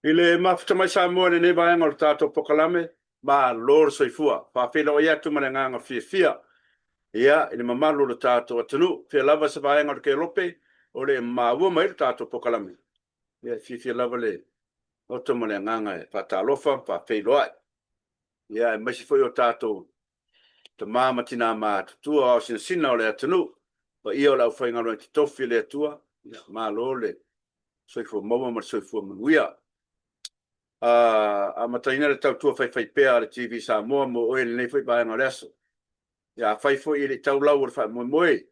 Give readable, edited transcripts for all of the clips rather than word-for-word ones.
I le mafuta mai Samoa i lenei vaega o le tatou polokalame, malo le soifua. Faafeiloai atu ma le agaga fiafia ia i le mamalu o le tatou atunuu. Fia lava se vaega o le kelope o le maua mai le tatou polokalame. Ia e fiafia lava le loto ma le agaga e faatalofa ma faafeiloai. Ia aemaise foi o tatou tama ma tina matutua o aosinasina o le atunuu, paia o le aufaigaluega totofi a le Atua, ia malo le soifua maua ma le soifua manuia. Amataina le tautua faifaipea a le TV Samoa mo oe i lenei foi vaega o le aso. Ia afai foi e le i tau lau o le faamoemoe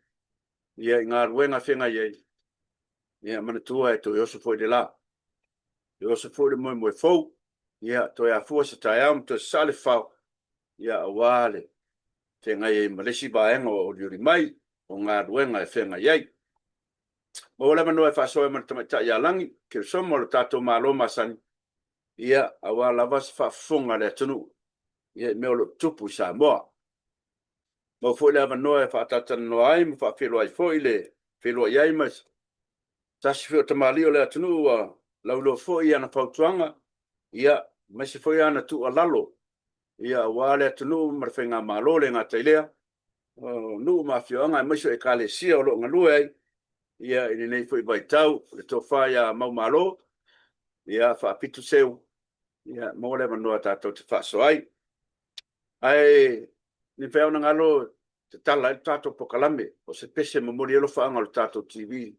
ia i galuega feagai ai, ia manatua e toe oso foi le la. Toe oso foi le moemoe fou, ia toe afua se taeao ma toe sasaa le fao, ia aua le feagai ai ma le isi vaega ua olioli mai o galuega e feagai ai. Maua le avanoa e faasoa ai ma le Tamaitai ia Lagi Keresoma o le tatou Malo masani, ia, aua lava se faafofoga a le atunuu ia i mea o lo o tutupu i Samoa. Maua foi le avanoa e faatalatalanoa ai ma faafeiloai foi le feiloai ai ma se tasi foi o tamalii o le atunuu ua lauiloa foi i ana fautuaga, ia, aemaise foi ana tuualalo, ia, aua le atunuu ma le faigamalo. E le gata i lea, o nuu ma afioaga aemaise o Ekalesia o lo o galue ai ia i lenei foi vaitau. Le tofa ia Maumalo, ia Faapitu Seu, ia maua le avanoa tatou te faasoa ai. Ae le mafai lava ona galo e tatala ai le tatou polokalame, o se pese e momoli ai alofaaga o le tatou TV,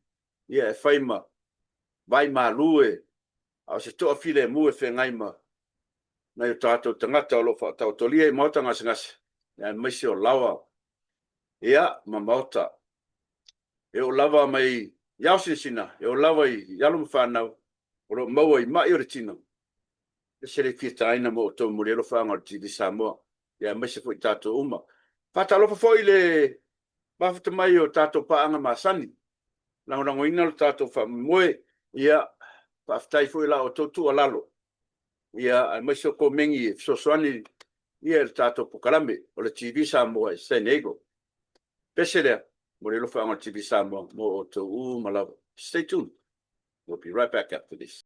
ia e fai ma vai malu e, a o se toafilemu e feagai ma nai o tatou tagata o lo o faataotolia i maota gasegase, aemaise o laoa ia ma maota. E oo lava mai i aosinasina, e oo lava i alo ma fanau o lo o maua i mai o le tino, e ese le fiataina mo outou momoli alofaaga o le TV Samoa, ia aemaise foi tatou uma. Faatalofa foi i le mafuta mai o tatou paaga masani, lagolagoina lo tatou faamoemoe, ia faafetai foi i la outou tuualalo, ia aemaise o komeni e fesoasoani ia i le tatou polokalame o le TV Samoa i San Diego. Pese lea mo le alofaaga o le TV Samoa mo outou uma lava. Stay tuned. We'll be right back after this.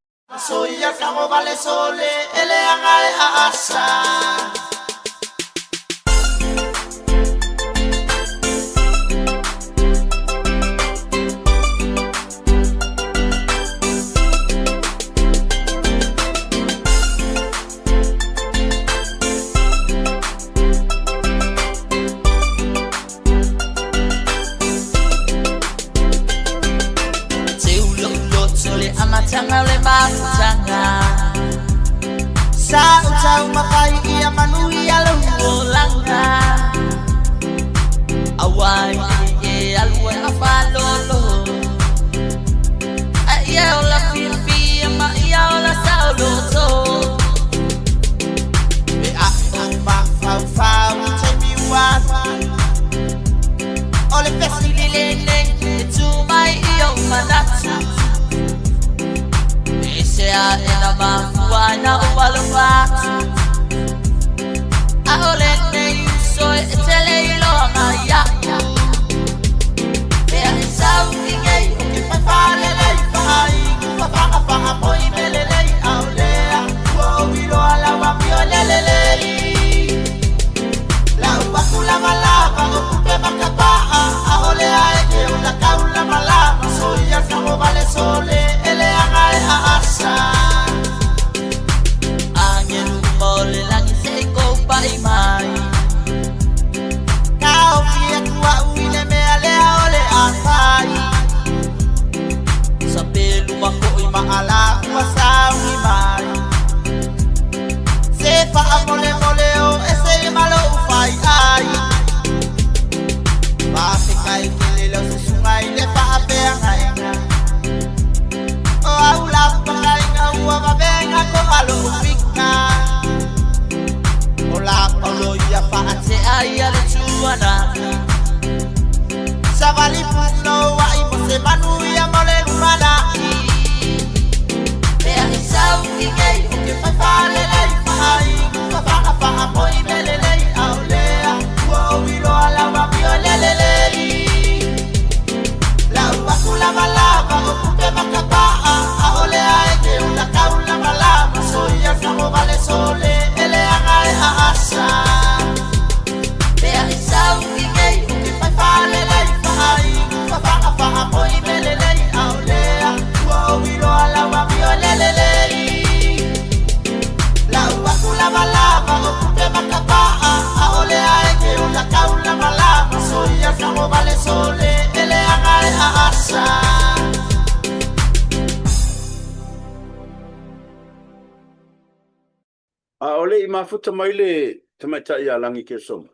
A o le i mafuta mai le tamaitai ia Lagi Keresoma,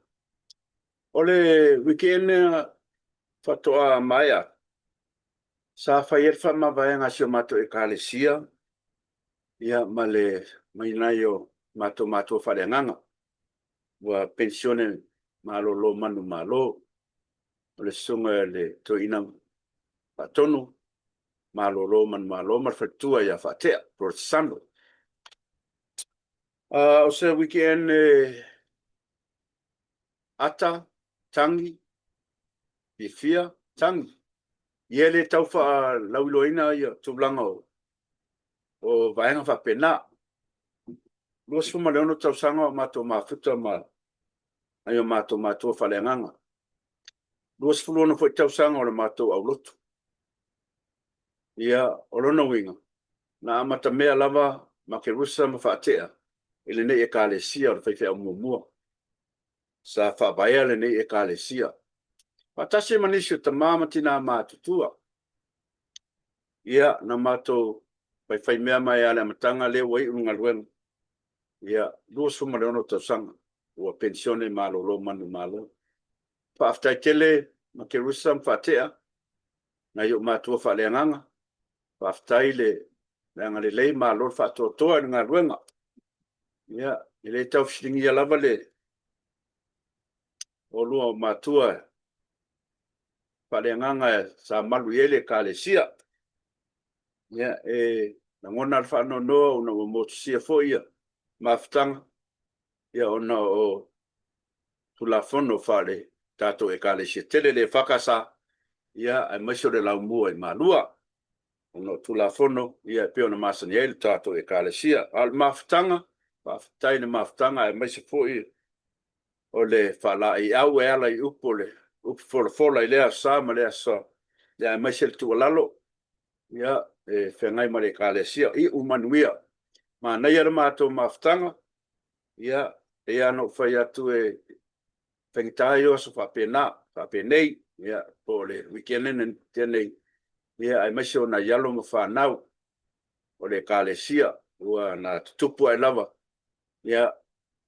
o le weekend faatoa maea atu, sa fai ai le faamavaega a si o matou Ekalesia ia ma le ma nai o matou matua faaleagaga ua penisione malolo manumalo, o le susuga i le Toeaina Faatonu malolo manumalo ma le faletua ia Faatea Polatasago. O se weekend e ata, tagi, fiafia, tagi. Ia e le tau faalauiloaina tulaga o vaega faapena. 26 tausaga o matou mafuta ma nai o matou matua faaleagaga. 26 foi tausaga o le matou aulotu. Ia, o lona uiga, na amatamea lava Makerusa ma Faatea i lenei Ekalesia o le faifeau muamua sa faavaea lenei Ekalesia, faatasi ai ma nisi o tama ma tina matutua. Ia, na matou faifaimea mai lava i le amataga lea ua iu le galuega, ia, 26 tausaga ua penisione malolo manumalo. Faafetai tele Makerusa ma Faatea, nai ou matua faaleagaga, faafetai le agalelei, malo le faatoatoa i le galuega. Ia, e le tau fesiligia lava le oulua o matua faaleagaga sa malu i ai le Ekalesia. Ia, e lagona le faanoanoa ona ua motusia foi mafutaga ona o Tulafono faale tatou Ekalesia tele le EFKS, ia, aemaise o le laumua i Malua, ona o Tulafono e pei ona masani ai le tatou Ekalesia. A o le mafutaga, faafetai i le mafutaga aemaise foi o le faalaeiau e ala i upu o le upu folafola i lea aso Sa ma lea aso Sa, aemaise le tuualalo e feagai ma le Ekalesia. Iu manuia. Manaia le matou mafutaga, ia, e pei lava ona ou fai atu, e faigata ia o aso faapena, faapenei, po o le weekend lea na tea nei, aemaise o nai alo ma fanau o le Ekalesia ua na tutupu ae lava, ua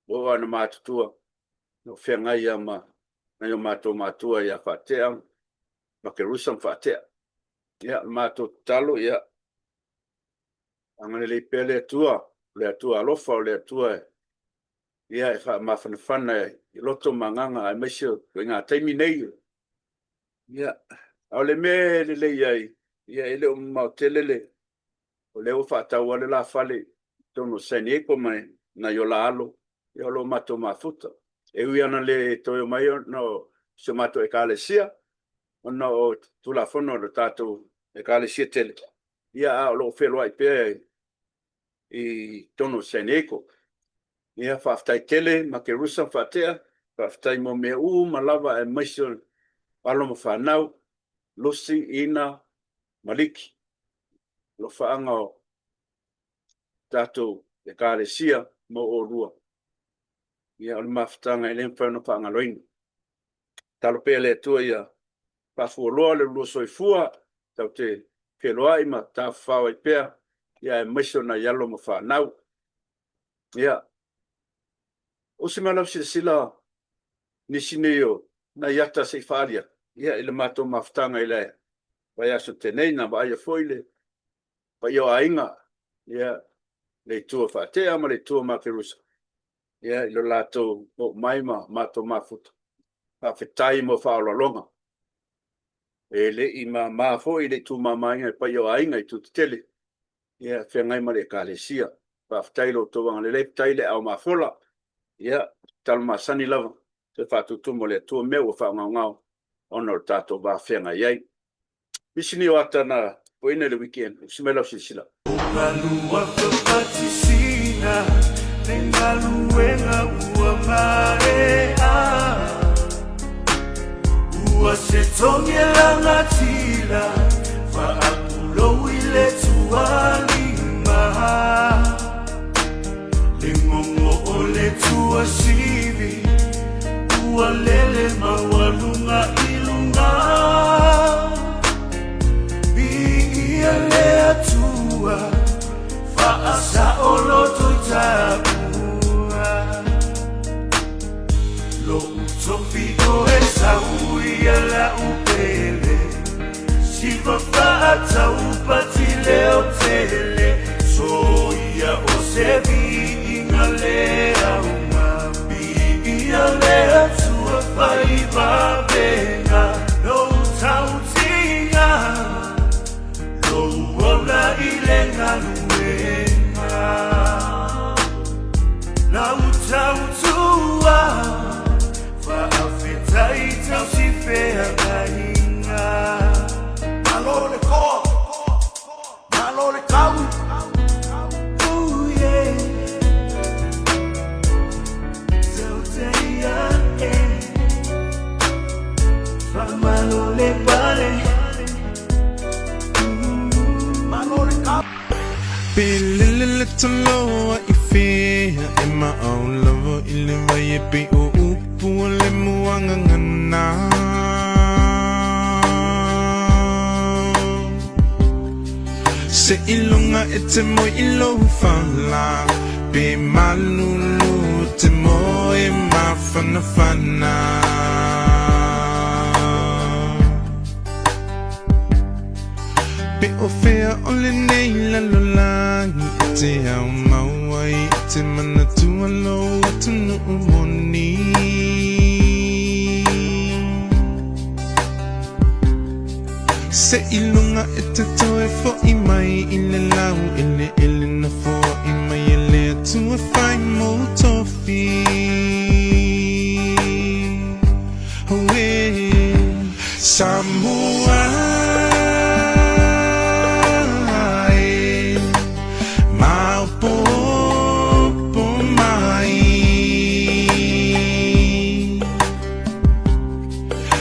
oo lava ina matutua, o feagai lava ma nai o matou matua ia Faatea, Makerusa ma Faatea. Ia, o le matou tatalo, ia agalelei pea le Atua, o le Atua alofa, o le Atua e faamafanafana i loto ma agaga aemaise o ituaiga taimi nei. Ia, a o le mea e lelei ai, e le o mamao tele le… o lea ua faatau lava le la fale i totonu o San Diego ma nai o la alo, o lo o matou mafuta. E ui lava ina le toe omai ona o si a matou Ekalesia, ona o Tulafono a le tatou Ekalesia tele, ae o lo o feiloai pea i totonu o San Diego. Ia faafetai tele Makerusa ma Faatea, faafetai mo mea uma lava aemaise o alo ma fanau, Lucy, Ina ma Liki. Alofaaga o tatou Ekalesia mo oulua, ia o le mafutaga e le mafai ona faagaloina. Tatalo pea i le Atua ia faafualoa lo oulua soifua tatou te feiloai ma tafafao ai pea, aemaise o nai alo ma fanau. Ia, usi mai lau silasila i nisi nei o nai ata se i faaali atu i le matou mafutaga i le vaiaso na tea nei, na vaaia foi le paia o aiga, le itu o Faatea ma le itu o Makerusa i lo latou oo mai ma matou mafuta. Faafetai mo faaaloaloga. E le i mama foi, e le i tuumamaina e le paia o aiga i itu tetele, e feagai ma le Ekalesia. Faafetai i lo outou agalelei, faafetai le aao mafola. Ia, tatalo masani lava, toe faatutumu e le Atua mea ua faagaogao ona o le tatou va feagai ai. Nisi nei o ata na foeina i le weekend, usi mai lau silasila. Siva faataupati leo tele Soia o se viiga le auga Viia le Atua fai vavega Lou tautiga Lou ola i le galuega Lau tautua Faafetai tausi feagaiga Malo le koa Malo le kau Ooh yeah Tauteia e Faamalo le pale Malo le kau Pe lele le toloa i fea e maau lava i le vai e pei o upu o le muagagana. Seiloga e te moe i lou fala, pe malulu te moe mafanafana. Pe o fea o lenei lalolagi e te ao mau ai e te manatua lou atunuu moni. Seiloga e te toe fo'i mai i le laueleele na foai mai e le Atua e fai mou tofi. Auē, Samoa e, maopoopo mai.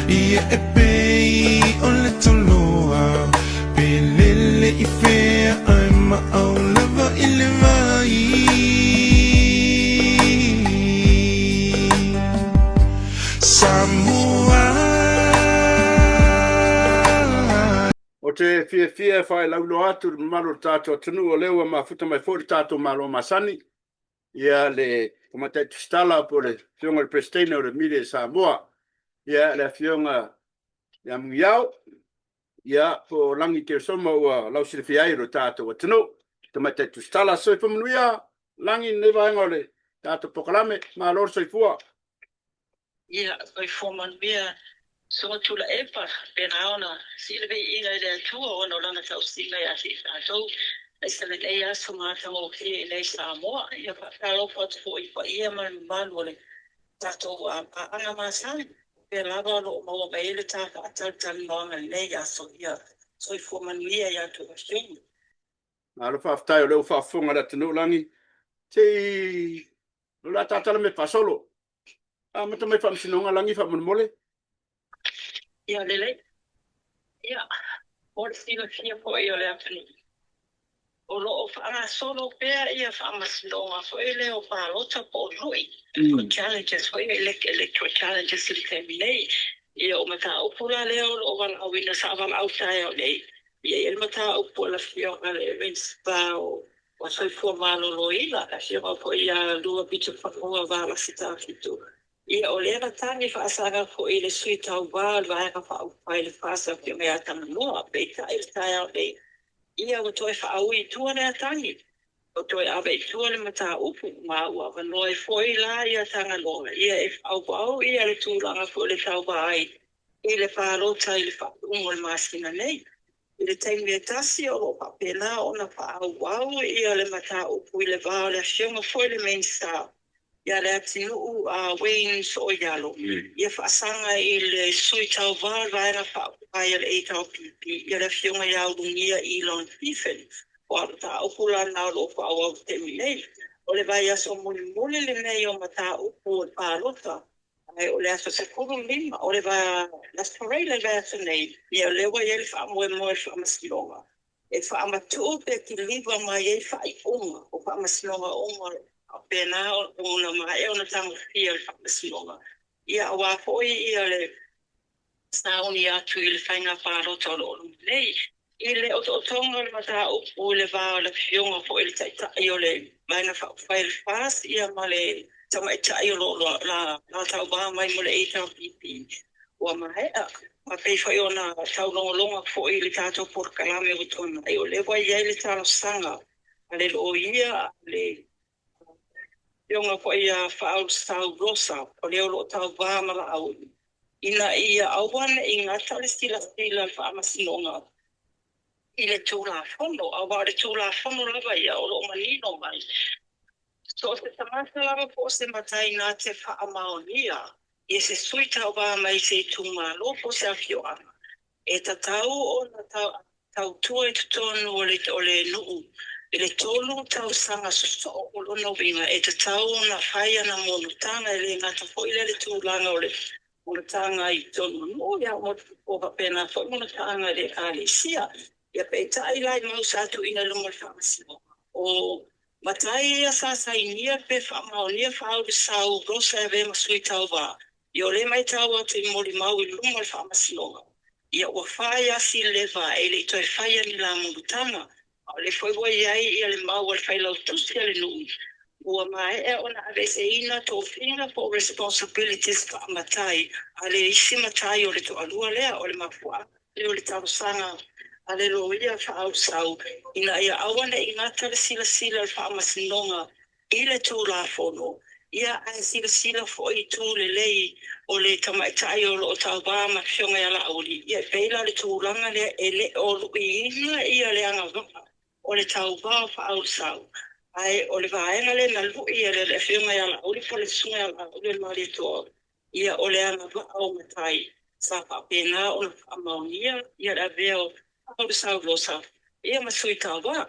Ia e pei o le toloa, pe lele i fea ae maau lava i le vai. Samoa. Ou te fiafia e faelauiloa atu i le mamalu o le tatou atunuu o lea ua mafuta mai foi le tatou Malo masani, ia le Tamaitai Tusitala po o le Afioga i le Peresetene o le Media Samoa, ia le Afioga ia Muniao, ia po o Lagi Keresoma ua lausilafia ai e lo tatou atunuu. Tamaitai Tusitala, soifua manuia Lagi i lenei vaega o le tatou polokalame. Malo le soifua. Ia, soifua manuia Susuga Tuilaepa, pena ona sii le viiga i le Atua ona o Lana tausiga ia te i tatou, aise lenei aso matagofie i nei Samoa. Ia faatalofa atu foi i paia ma le mamalu o le tatou paaga masani, o fea lava o lo o maua mai ai le ta faatalatalanoaga i lenei aso. Ia soifua manuia ia outou afioga. Malo faafetai o lea ua faafofoga le atunuu Lagi. Se i o le a tatala mea faasolo. Amata mai Faamasinoga Lagi faamolemole. Ia lelei. Ia, mo le silafia foi o le atunuu, o lo o faagasolo pea ia faamasinoga foi lea o palota po o lui, challenges foi, electoral challenges i le taimi nei. Ia, o mataupu la lea o lo o valaauina, sa valaau taeao nei, Ia i ai le mataupu a le Afioga i le Minisita o Soifua Maloloina, le Afioga foi ia Lua Pitofanua Valasi Tafitu. Ia, o lea na tagi faasaga foi i le Sui Tauva o le Vaega Faaupufai i le FAST, le Afioga ia Tagaloa. Peitai i le taeao nei, ia ua toe faaui i tua lea tagi, ua toe ave i tua le mataupu, ma ua avanoa ai foi la ia Tagaloa, ia e faaauau ia le tulaga foi o le tauva ai i le palota i le faaiuga o le masina nei. I le taimi e tasi, o lo o faapena ona faaauau ia le mataupu i le va o le Afioga foi i le Minisita ia Leatinuu Wayne Sooialo ia faasaga i le Sui Tauva o le Vaega Faaupufai a le HRPP ia le Afioga ia Ulugia Elon Stephen. O a mataupu la na o lo o faaauau i le taimi nei. O le vaiaso mulimuli lenei o mataupu o le palota Ae o le aso 15 o le last parade le vaiaso nei, ia o lea ua i ai le faamoemoe i le Faamasinoga e faamatuu pe kiliva mai ai faaiuga o Faamasinoga uma faapena ona maea ona tagofia e le Faamasinoga, ia aua foi ia le sauni atu i le faiga palota o lo o luma nei. I le otootoga o le mataupu i le va o le Afioga foi i le Taitai o le Vaega Faaupufai o le FAST ia ma le tamaitai o lo o la tauva mai mo le HRPP. Ua maea, ma pei foi ona taulogologo foi i le tatou polokalame ua tuanai, o lea ua i ai le talosaga a le loia a le Afioga foi ia Faaulesau Rosa, o le o lo o tauva ma Laauli, ina ia aua ne i gata le silasila a le Faamasinoga i le Tulafono, aua o le Tulafono lava ia o lo o manino mai, So o se tagata lava po o se matai na te faamaonia ia se sui tauva mai se itumalo po o se afioaga, e tatau ona tautua i totonu o le o le nuu i le 3 tausaga sosoo. O lona uiga e tatau ona fai ana monotaga, e le gata foi lea i le tulaga o le monotaga i totonu o nuu, ia o faapena foi monotaga i le ekalesia. Ia peitai la i mau sa tuuina i luma o le Faamasinoga, o matai ia sa sainia pe faamaonia Faaulesau Rosa e avea ma sui tauva, ia o lea matau atu i molimau i luma o le Faamasinoga, ia ua 4 asi leva e le i toe faia ni la monotaga. A o lea foi ua i ai ia le mau a le failautusi a le nuu ua maea ona aveeseina tofiga po o responsibilities faamatai a le isi matai o le toalua lea. O le mafuaaga lea o le talosaga a le loia Faaulesau ina ia aua ne i gata le silasila o le Faamasinoga i le Tulafono, ia ae silasila foi i tu lelei o le tamaitai o lo o tauva ma Afioga ia Laauli. Ia e pei la o le tulaga lea e le o luiina ia le agavaa o le tauva o Faaulesau, ae o le vaega lea na lui e le Afioga ia Laauli po o le Susuga ia Laauli o le Malietoa, ia o le agavaa o matai sa faapena ona faamaonia ia le avea o Faaulesau Rosa ia ma sui tauva.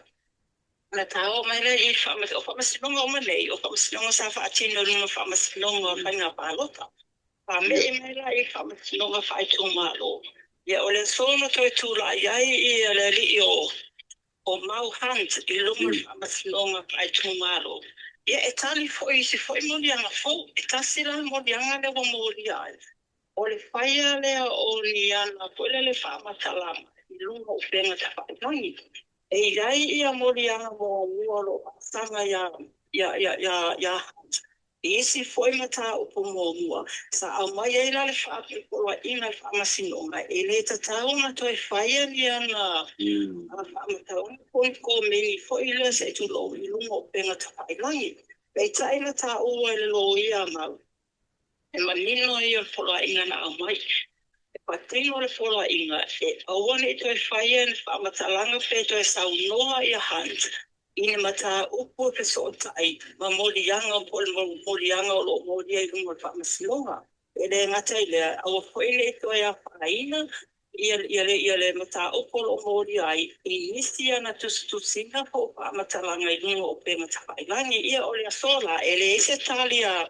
Na taoa mai lea i o faamasinoga uma nei, o faamasinoga sa faatino i luma faamasinoga o faiga palota. Faamee mai la i faamasinoga faaitumalo. Ia o le aso na toe tulai ai ia le alii o Mau Hunt i luma o le faamasinoga faaitumalo, ia e tali foi i isi foi moliaga fou. E tasi la moliaga lea ua molia ai, o le faia lea o ni ana foi lele faamatalaga i luga o upega tafailagi. E i ai ia moliaga muamua o lo o faasaga ia Hunt i isi foi mataupu muamua sa aumai ai la le faapipoloaiga i le Faamasinoga e le tatau ona toe faia ni ana faamatalaga po o ni komeni foi lea se i tulou i luga o upega tafailagi. Peitai na taua e le loia Mau, e manino ia o le poloaiga na aumai. E patino le poloaiga e aua ne i toe faia ni faamatalaga pe toe saunoa ia Hunt i ni mataupu e fesootai ma moliaga po o le moliaga o lo o molia i luga o le Faamasinoga. E le gata i lea, aua foi ne i toe afaina ia le mataupu o lo o molia ai i nisi ana tusitusiga po o faamatalaga i luga o upega tafailagi. Ia o le aso la, e leai se tali a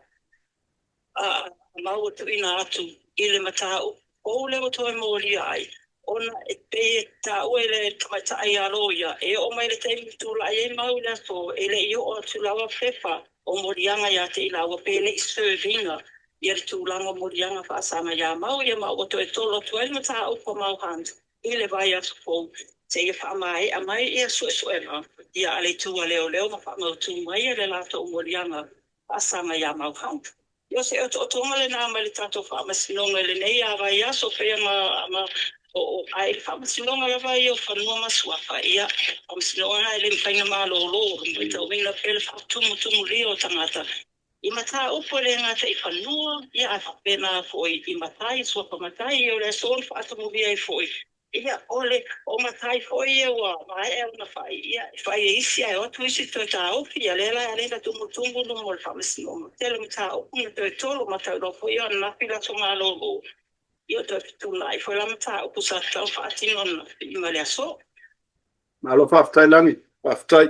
Mau e tuuina atu i le mataupu fou lea ua toe molia ai, ona e pei e taua e le tamaitai ia loia, e oo mai le taimi tulai ai Mau i le aso, e le i oo atu lava pepa o moliaga ia te i laua pe le i serve ina ia le tulaga o moliaga faasaga ia Mau. Ia ma ua toe tolo atu ai le mataupu a Mau Hunt i le vaiaso fou seia faamaea mai ia suesuega ia a le itu a leoleo ma faamautu mai le latou moliaga faasaga ia Mau Hunt. Ia o se otootoga lena mai le tatou Faamasinoga i lenei vaiaso pei ma o ae i le Faamasinoga lava ia o Fanua ma Suafa, ia Faamasinoga na e le mafai ona malolo, matauina pea le faatumutumulia o tagata i mataupu e le gata i fanua, ia ae faapena foi i matai, suafa matai. Ia o le aso na faatumulia ai foi, ia o le o matai foi ia ua maea ona fai, ia e fai e isi ae o atu isi toe taofi. Ia lea la e alai na tumutumu luma o le Faamasinoga tele mataupu na toe tolo matauloa foi o ananafi le aso malolo, ia toe fetuunai foi la mataupu sa tatau faatino ananafi ma le aso. Malo faafetai Lagi, faafetai.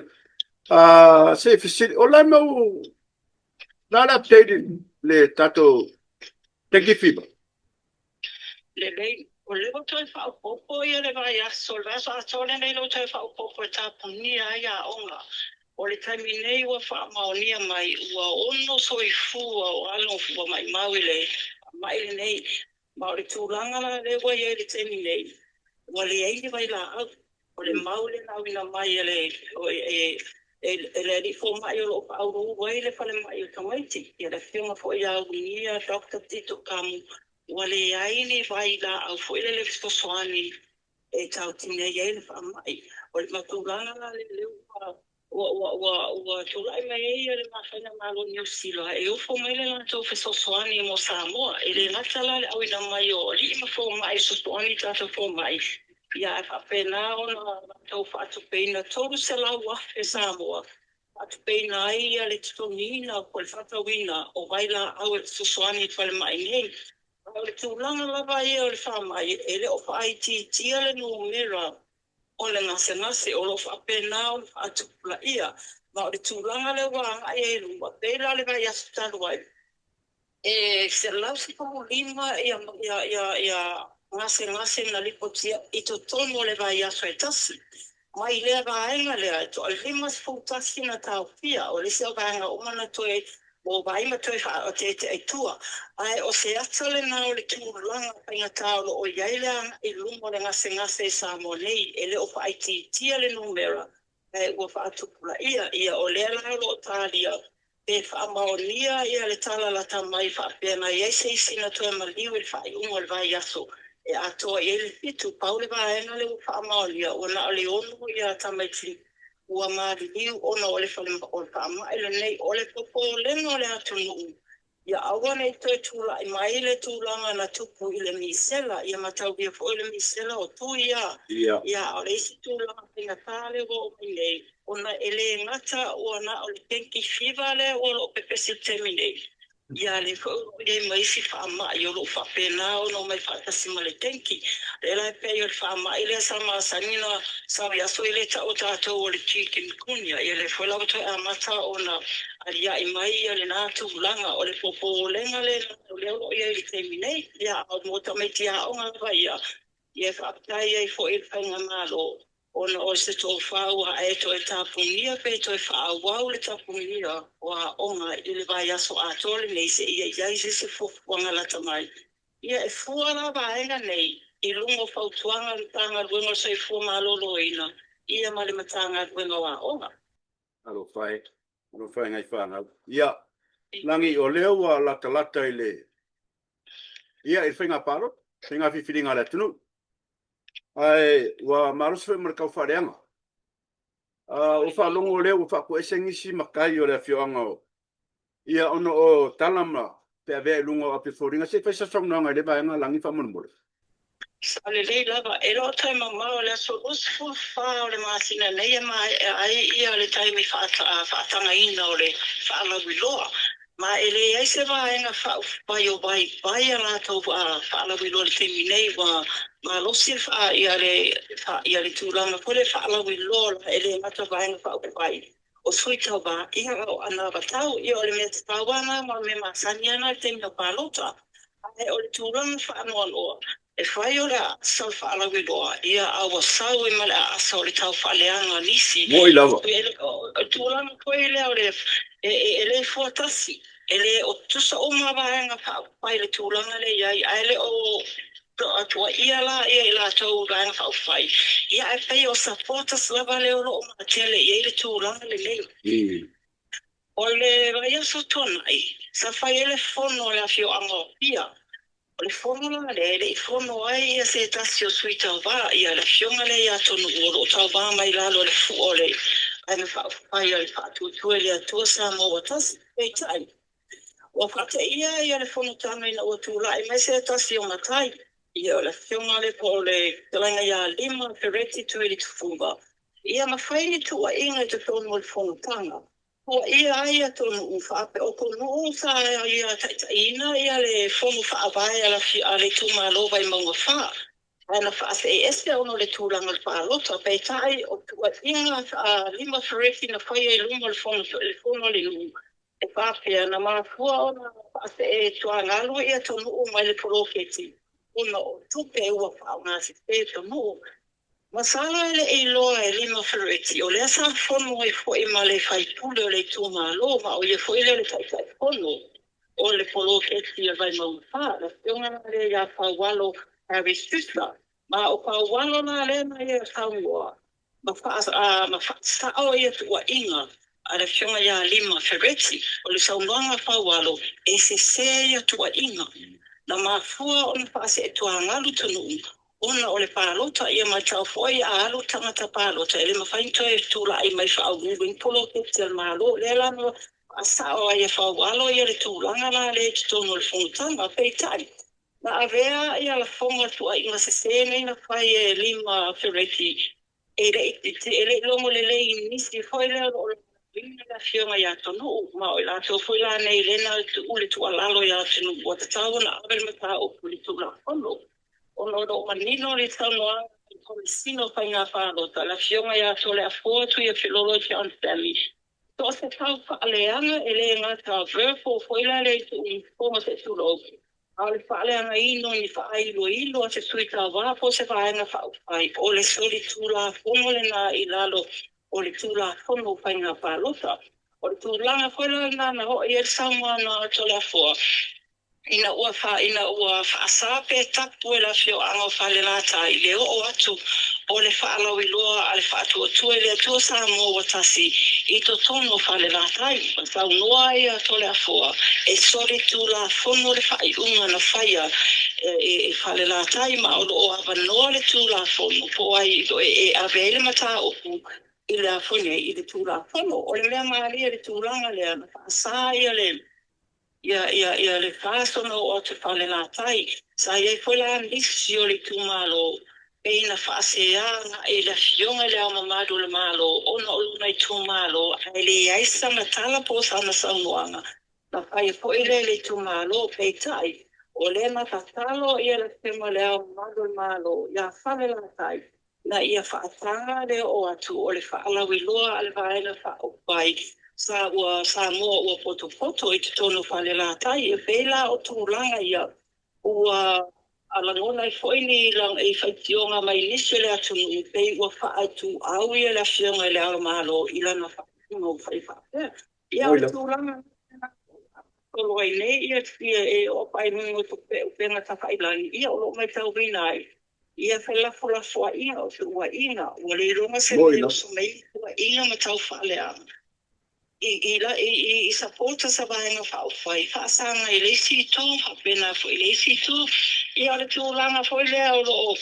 Se i fesili, o le mau, la le update le tatou dengue fever? Lelei, o lea ua toe faaopoopo ia le vaiaso, le vaiaso atoa lenei lea ua toe faaopoopo e tapunia ai aoga. O le taimi nei ua faamaonia mai ua 6 soifua o alo ua maumau i le faamai lenei. Ma o le tulaga la lea ua i ai i le taimi nei, ua leai ni vailaau. O le mau lea na auina mai e le e le alii fomai o lo o faauluulu ai le falemai o tamaiti. Ia le afioga foi ia Ulugia Dr. Tito Kamu. Ua leai ni vailaau foi lele fesoasoani e tautini ai le faamai. O le tulaga la lea ua ua ua ua tulai mai ai le Faigamalo o Niu Sila e ofo mai le latou fesoasoani mo Samoa. E le gata la le auina mai o alii ma fomai e fesoasoani i tatou fomai, ia ae faapena ona latou faatupeina 300,000 Samoa, faatupeina ai le totogiina po o le faatauina o vailaau e fesoasoani i falemai nei. A o le tulaga lava ia o le faamai, e le o faaitiitia le numera o le gasegase, o lo o faapena ona faatupulaia. Ma o le tulaga lea ua agai ai i luma, e pei la o le vaiaso talu ai, e 115 ia ia ia ia gasegase na lipotia i totonu o le vaiaso e tasi. Mai lea vaega lea, e toa 51 na taofia, o le isi vaega uma na toe ua vaai ma toe faaeteete i tua. Ae o se ata lena o le tulaga faigata o lo o i ai le agai i luma o le gasegase i Samoa nei, e le o faaitiitia le numera, ae ua faatupulaia. Ia, o lea la o lo o talia pe faamaonia ia le tala lata mai faapea na i ai se isi na toe maliu i le faaiuga o le vaiaso e atoa i ai le 7. Pau le vaega lea ua faamaonia, ua na o le 6 ia tamaiti ua maliliu ona o le o le faamai lenei. O le popolega o le atunuu, ia aua ne i toe tulai mai le tulaga na tupu i le misela, ia mataulia foi le misela o tui ia. Ia, o le isi tulaga faigata lea ua oo mai nei, ona e le gata ua na o le dengue fever lea ua lo o pepesi i le taimi nei, ia lea foi o lo o i ai ma isi faamai o lo o faapena ona omai faatasi ma le dengue. Lea la e pei o le faamai lea sa masani na sau i aso i le tau o tatou o le chikungunya, ia lea foi la ua toe amata ona aliae mai ia lena tulaga. O le popolega lena o lea o lo o i ai i le taimi nei. Ia, a mo tamaiti aoga lava ia, ia e faafetai ai foi i le Faigamalo ona o se tofa ua ae toe tapunia pe toe faaauau le tapunia o aoga i le vaiaso atoa lenei seia i ai se isi fuafuaga lata mai. Ia e fua la vaega nei i luga o fautuaga a le Matagaluega o le Soifua Maloloina ia ma le Matagaluega o Aoga. Alofa e, alofa e nai fanau. Ia, Lagi, o lea ua latalata i le, ia, i le faiga palota, faiga filifiliga a le atunuu. Ae ua malosi foi ma le tau faaleaga. Ua faalogo lea ua faatoese nisi matai o le afioaga o ia ona o tala ma feavea i luga o api foliga. Se i fai se saunoaga i lea vaega, Lagi, faamolemole. Sao lelei lava, e le o toe mamao le aso 24 o le masina nei e maea ai ia le taimi faatagaina o le faalauiloa. Ma e leai se vaega faaupufai o vaivai a latou faalauiloa i le taimi nei, ua malosi ia le ia le tulaga foi le faalauiloa la e le gata vaega faaupufai o sui tauva, ia a o anavatau, ia o le mea tatau lava lena ma o le mea masani lava lena i le taimi o palota. Ae o le tulaga faanoanoa, E fai o le aasa o le faalauiloa, ia, a ua sau ai ma le aasa o le tau faaleaga nisi. Moni lava. O le tulaga foi lea o le, e le fua tasi, e le o tutusa uma vaega faaupufai i le tulaga lea e i ai, ae le o tuuaia la ia i latou i vaega faaupufai, ia, ae pei o supporters lava lea o lo o matele i ai le tulaga lenei. O le vaiaso tuanai, sa fai ai le fono a le afioaga o Apia. O le fono la lea e le i fono ai ia se tasi o sui tauva, ia le afioga lea ia Tonu'u o lo o tauva mai lalo o le fua o le Vaega Faaupufai a le Faatuatua i le Atua Samoa Ua Tasi. Peitai, ua faateia ia le fonotaga ina ua tulai mai se tasi o matai, ia o le afioga lea po o le fetalaiga ia Lima Fereti Tuilitufuga, ia ma fai ni tuuaiga i totonu o le fonotaga. Tuuaia ai ia Tonu'u faapea o Tonu'u sa ia taitaiina ia le fono faavae a le itumalo Vaimauga 4, ae na faasee ese ona o le tulaga o le palota. Peitai, o tuuaiga a Lima Fereti na faia i luma o le fono a le nuu, e faapea na mafua ona faasee tuagalu ia Tonu'u mai le poloketi ona o tupe ua faaaogasese e Tonu'u. Masalo e le i iloa e Lima Fereti, o lea sa fono ai foi ma le faipule o le itumalo, ma o ia foi lea o le Taitaifono o le poloketi a Vaimauga 4, le afioga la lea ia Paualo Harry Schuster. Ma o Paualo la lea na ia saunoa ma faasao ia tuuaiga a le afioga ia Lima Fereti. O le saunoaga a Paualo, e sese ia tuuaiga. Na mafua ona faaseetuagalu atunuu ona o le palota, ia matau foi a alu tagata palota e le mafai ona toe tulai mai faauluulu i ni poloketi a le Malo. O lea la na faasao ai e Faualo ia le tulaga la lea i totonu o le fonotaga. Peitai, na avea ia lafoga tuuaiga sese nei na fai e Lima Fereti E le i logo lelei i nisi foi lea o lo o lagolagoina le Afioga ia Tonu'u, ma o i latou foi la nei lea na tuu le tuualalo ia Tonu'u ua tatau ona ave le mataupu i le Tulafono, ona o lo o manino le saunoaga a le Komesina o Faiga Palota, le Afioga ia Toleafoa Tuiafelolo John Stanley, so o se tau faaleaga e le gata verbal foi la lea i tuufofoga se i tulou, a o le faaleagaina o ni faailoilo a se sui tauva po o se vaega faaupufai, o le solitulafono lena i lalo o le Tulafono o Faiga Palota. O le tulaga foi la lena na oo i ai le saunoaga a Toleafoa, Ina ua fa, ina ua faasa pe tapu e le afioaga o Falelatai le oo atu o le faalauiloa a le Faatuatua i le Atua Samoa ua Tasi i totonu o Falelatai, ua saunoa ai a Toleafoa e solitulafono le faaiuga na faia e Falelatai ma o lo o avanoa le Tulafono po o ai e ave ai le mataupu i le a foi nei i le Tulafono. O le mea malie i le tulaga lea, na faasa ia le Ia, ia, ia le FAST ona oo atu i Falelatai. Sa i ai foi la nisi o le itumalo pei na faasea agai i le Afioga i Le Ao Mamalu o le Malo ona o lona itumalo ae leai sana tala po o sana saunoaga na faia foi lea i le itumalo. Peitai, o lea na tatalo ia le Afioga i Le Ao Mamalu o le Malo ia Falelatai ina ia faataga le oo atu o le faalauiloa a le Vaega Faaupufai sa ua Samoa ua potopoto i totonu o Falelatai. E pei la o tulaga ia ua lagona ai foi ni faitioga mai nisi o le atunuu pei ua faaituau ia le Afioga i Le Ao o le Malo i lana faaiuga ua fai faapea. Ia o le tulaga tolo ai nei ia e oo ai luga o upega tafailagi, ia o lo o matauina ai ia felafolafoaiga o tuuaiga, ua le iloga se mea e oso mai ai tuuaiga ma tau faaleaga i sapota sa Vaega Faaupufai faasaga i le isi itu, faapena foi i le isi itu. Ia o le tulaga foi lea o lo o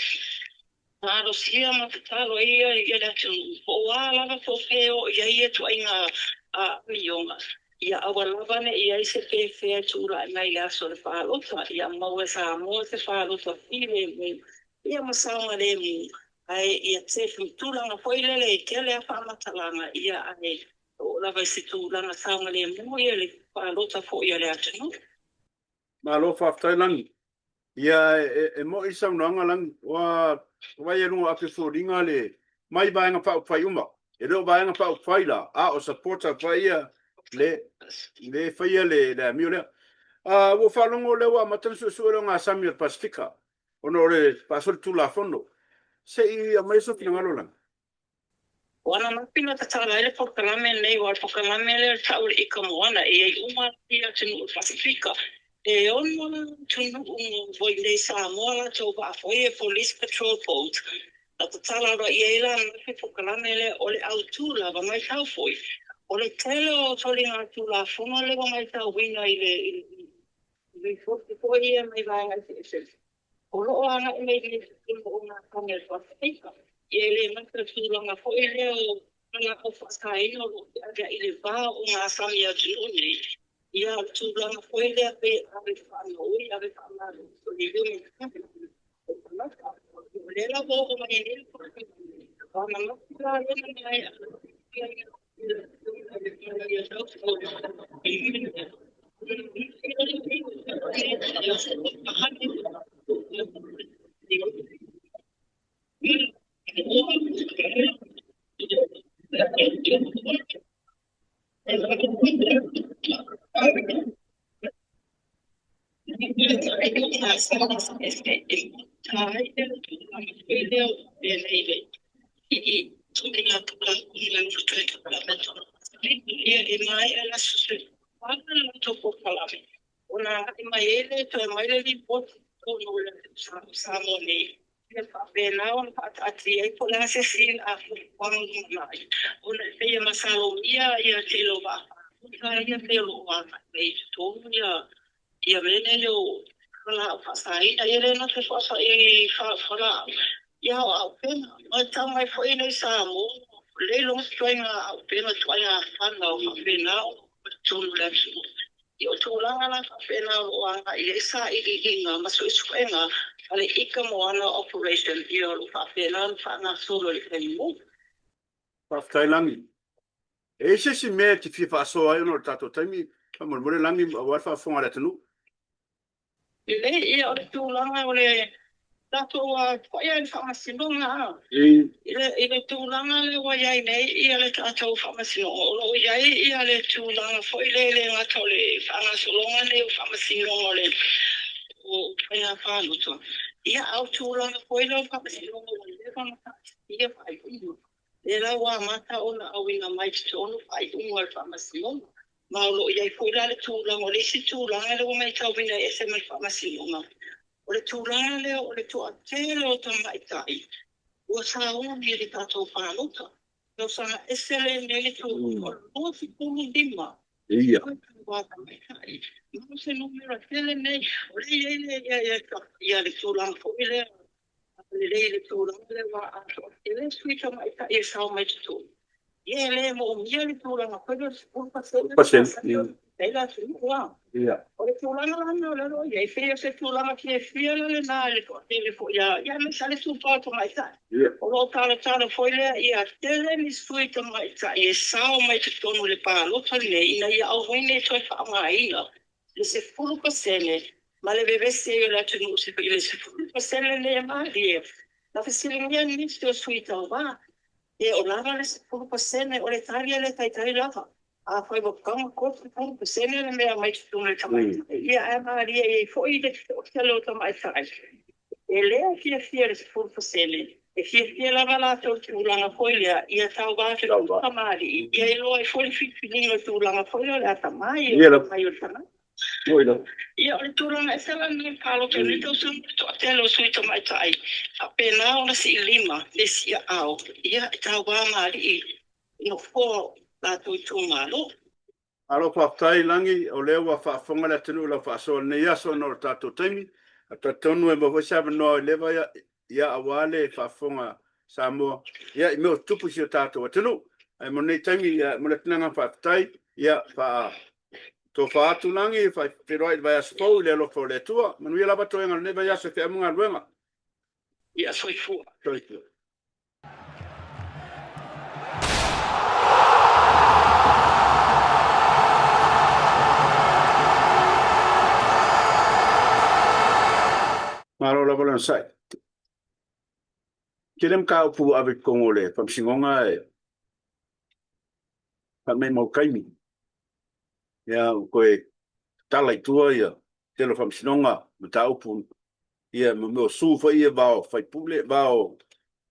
malosia ma tatalo ai ia le atunuu, po o a lava po o fea e oo i ai ia ituaiga amioga, Ia aua lava ne i i ai se pefea e tulai mai i le aso o le palota, ia maua e Samoa se palota filemu, ia ma saogalemu, ae ia te tulaga foi lele e tele a faamatalaga, ia ae oo lava i se tulaga saogalemu ia le palota foi a le atunuu. Malo faafetai Lagi. Ia e moi le saunoaga Lagi, ua vaai i luga o api o foliga le mai Vaega Faaupufai uma. E le o Vaega Faaupufai la, a o supporter foi ia le le faia le le amio lea. Ua ou faalogo lea ua amata ona suesue le ogasami o le Pasefika ona o le faasolitulafono. Se i aumai sou finagalo Lagi. Ua ananafi na tatala ai le polokalame lenei, aua o le polokalame lea o le tau o le Ika Moana, e i ai uma lava atunuu o le Pasefika. E ono atunuu ua i inei i Samoa latou vaa foi ia Police Patrol Boat. Na tatala aloaia ai la ananafi le polokalame lea, o le autu lava, matau foi, o le tele o soligatulafono lea ua matauina i le lipoti foi ia mai vaega eseese. O lo o agai mai i totonu o nā tane o le Pasefika. Ia e le gata i le tulaga foi lea o fualaau faasaina o lo o feaveai i le va o nā sami a atunuu nei, ia o le tulaga foi lea pei ave faagaoi, ave faamalosi o le human trafficking o tagata. O lea la ua oo mai ai nei le o ananafi la lea na maea Ona agai mai ai lea toe aumai le lipoti i totonu o le Samoa nei, ia faapena ona faataatia ai po o le a se isi fuafuaga o lumanai, ona e pei e masalomia ia tele o vaa fagota ia pei o lo o agai mai i totonu ia mea nei o Fualaau faasaina, ia le gata i fualaau, ia o auupega. Matau mai foi i nei Samoa, le iloga ituaiga auupega, ituaiga fana o faapena ona oo mai totonu o le atunuu. Ia o tulaga la faapena o lo o agai i ai sailiiliga ma suesuega a le Ika Moana Operation, ia o lo o faapena ona faagasolo i le taimi nei. Faafetai Lagi. E i ai se isi mea e te fia faasoa ai ona o le tatou taimi, faamolemole Lagi aua le faafofoga a le atunuu. Lelei, ia o le tulaga o le tatou foi i le faamasinoga a. I le tulaga lea ua i ai nei ia le tatou faamasinoga, o lo o i ai ia le tulaga foi lea e le gata o le faagasologa nei o faamasinoga o le o faiga palota, ia a o tulaga foi lea o faamasinoga ua leva ona taatia faaiuga. Lea la ua amata ona auina mai i totonu faaiuga o le faamasinoga. Ma o lo o i ai foi la le tulaga, o le isi tulaga lea ua matauina e ese mai le faamasinoga, o le tulaga lea o le toatele o tamaitai ua sauni i le tatou palota. Tausaga ese lenei le tulaga o le 25 ua tamaitai. Ma o se numera tele nei, o lea e i ai le, ia, ia, le tulaga foi lea lelei le tulaga lea aua a toatele sui tamaitai e sao mai totonu, ia e le moomia le tulaga foi lea o le 10% pasene ai le atunuu a. O le tulaga la lena o lea o lo o i ai, pei o se tulaga fiafia la lena i le toatele foi a, ia aemaise lava le tufa o tamaitai. O lo o talotalo foi lea ia tele ni sui tamaitai e sao mai totonu i le palota lenei ina ia aua ne i toe faaaogaina le 10% ma le vevesi ai o le atunuu i le 10% lenei e malie. Na fesiligia nisi o sui tauva, pe o lava le 10%, o le tali e le taitai lava. Afai ua taga 30% le mea mai totonu o le tamaitai, ia ae malie i ai foi le toatele o tamaitai e le fiafia i le 10%, E fiafia lava latou i le tulaga foi lea ia tauva atu i tamalii, ia iloa ai foi le filifiliga o le tulaga foi lea o le atamai o le atamai o le tagata. Ia o le tulaga ese la lenei o le palota i lenei tausaga, o le toatele o sui tamaitai faapena ona siilima le isi aao, ia e tauva ma alii i nofoa o latou itumalo. Malo faafetai Lagi, o lea ua faafofoga le atunuu i lau faasoa i lenei aso ona o le tatou taimi. Ae talitonu e maua foi se avanoa i leva ia aua le faafofoga Samoa ia i mea o tutupu i si o tatou atunuu. Ae mo lenei taimi ia e momoli atu le agaga faafetai ia faa tofa atu Lagi faafeiloai i le vaiaso fou i le alofa o le Atua. Manuia lava toega o lenei vaiaso e feau ma galuega. Ia soifua. Soifua. Malo lava le onosai. Tele mataupu ua ave i totonu o le Faamasinoga e faamaumau taimi. Ia ua toe tatala i tua ia tele o Faamasinoga, mataupu ia ma mea o sue foi ia va o faipule, va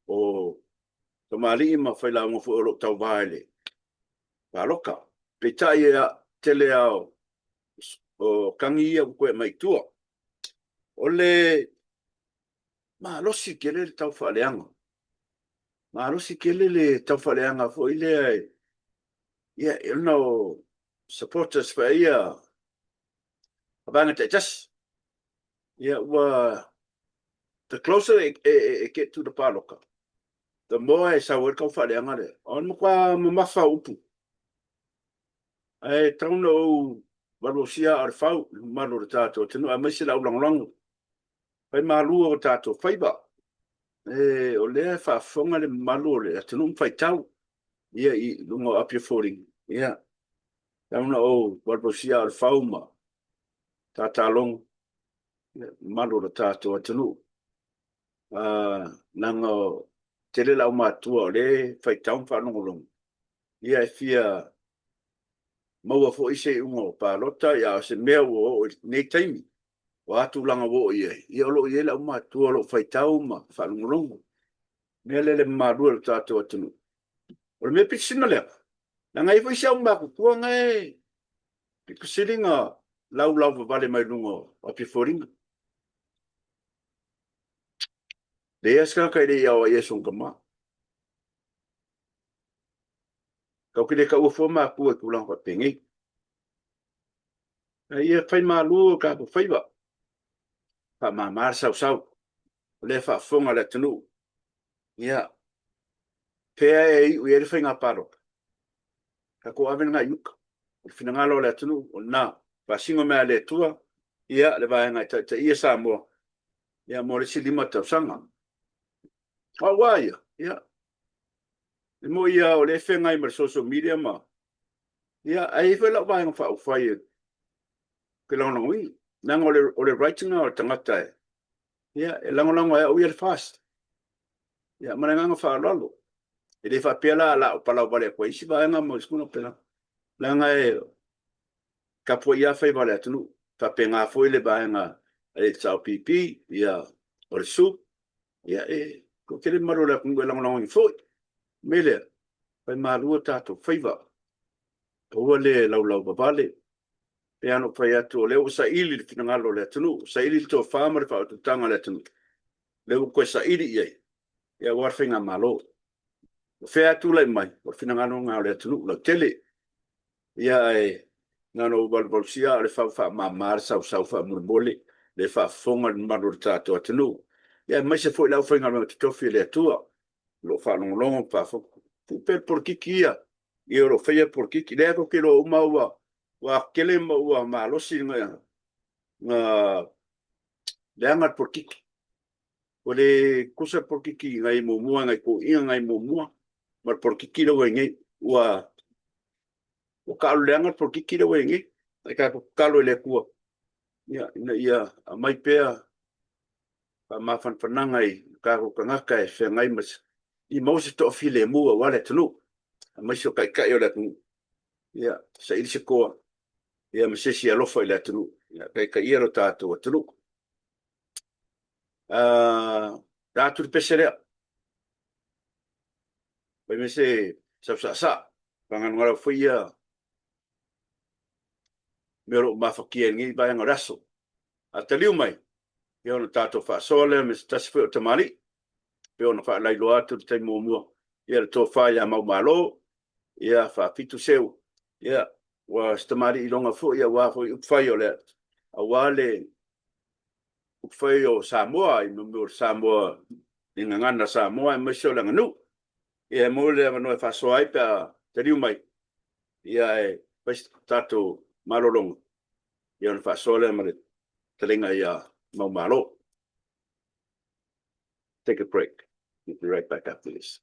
o tamalii ma failauga foi o lo o tauva i le palota. Peitai e tele lava o tagi ia ua toe aumai i tua. O le malosi tele le taufaaleaga, malosi tele le taufaaleaga foi lea, ia ona o supporters foi ia a vaega taitasi. Ia ua the closer e, e, e get to the palota, the more e sau ai le taufaaleaga lea. O le matua mamafa o upu. Ae tatau ona ou valuvalusia aa o le fau i le mamalu o le tatou atunuu aemaise le au lagolago. Fai malu o tatou faiva. E, o lea e faafofoga le mamalu o le atunuu ma faitau ia i luga o Apia Foliga. Ia, tatau ona ou valuvalusia aa o le fau ma tatalogo le mamalu o le tatou atunuu. Leaga tele le aumatuа o lea e faitau ma faalogologo, ia e fia maua foi se iuga o palota, ia a o se mea ua oo i lenei taimi, o a tulaga ua oo i ai, ia o lo o i ai le aumatua o lo o faitau ma faalogologo. Mea lea le mamalu e o le tatou atunuu. O le mea pito sili ona leaga, leaga e i ai foi isi aumatutua na e pito sili ona laulauvavale mai luga o Apia Foliga. Leai lava se tagata e le i aoaia e sona tama. Tatou te le taua fua matua i tulaga faapenei. A ia fai malu o tatou faiva. Faamama le sausau, o lea e faafofoga le atunuu. Ia, fea e iu i ai le faiga palota? Tatou ave lena i uta. O le finagalo o le atunuu, o lena. Faasino mai a le Atua, ia, le vaega e taitaia Samoa, ia, mo le isi 5 tausaga. Aua ia, ia, e moi lava o lea e feagai ma le social media ma, ia, ae i ai foi lau vaega faaupufai ou te lagolagoina. Leaga o le right lena o le tagata e, ia, e lagolago e au ia le FAST. Ia, ma le agaga faaaloalo. E le faapea la o le a ou palau vale atu ai isi vaega ma isi tulaga faapena. Leaga e tapuai lava faiva o le atunuu. E faapena foi le vaega a le HRPP, ia, o le SUP, ia, e toatele le mamalu o le atunuu e lagolagoina foi. O le mea lea, fai malu o tatou faiva. Aua le laulauvavale. E pei lava ona ou fai atu, o lea ua saili le finagalo o le atunuu, saili le tofa ma le faautautaga a le atunuu. Lea ua toe saili i ai, ia aua le faigamalo. O fea lava tulai mai, o le finagalo lena o le atunuu lautele. Ia ae na ona ou valuvalusia a o le fau faamama le sausau faamolemole, le faafofoga le mamalu o le tatou atunuu. Ia aemaise foi le aufaigaluega totofi a le Atua o lo o faalogologo ma faafofoga. Tuu pea le polokiki ia, ia o lo o faia le polokiki. Lea tou te iloa uma ua tele ma ua malosi na leaga le polokiki. Ua le tutusa le polokiki nai muamua, nai toeaiina nai muamua ma le polokiki lea ua i ai nei. Ua taalo leaga le polokiki lea ua i ai nei. Ae tatou tatalo i le Atua ina ia aumai pea faamafanafanaga i tatou tagata e feagai ma se, ia maua se toafilemu aua le atunuu, aemaise o taitai o le atunuu. Ia saili se toa ia ma se isi alofa i le atunuu, ia taitaia lo tatou atunuu. Ta atu le pese lea. Fai mai se sausaasaa, faagalugalu foi ia mea o lo o mafatia i lenei vaega o le aso. A taliu mai, ia ona tatou faasoa lea me se tasi foi o tamalii, pei ona faalailoa atu i le taimi muamua, ia le tofa ia Maumalo, ia faafitu seu, ia ua se tamalii iloga foi aua foi upufai o le aua le upufai o Samoa i mea o le Samoa i gagana Samoa aemaise o le aganuu. Ia e maua le avanoa e faasoa ai pe a taliu mai, ia ae fai se tatou malologa, ia ona faasoa lea ma le fetalaiga ia Maumalo. Take a break. We'll be right back after this.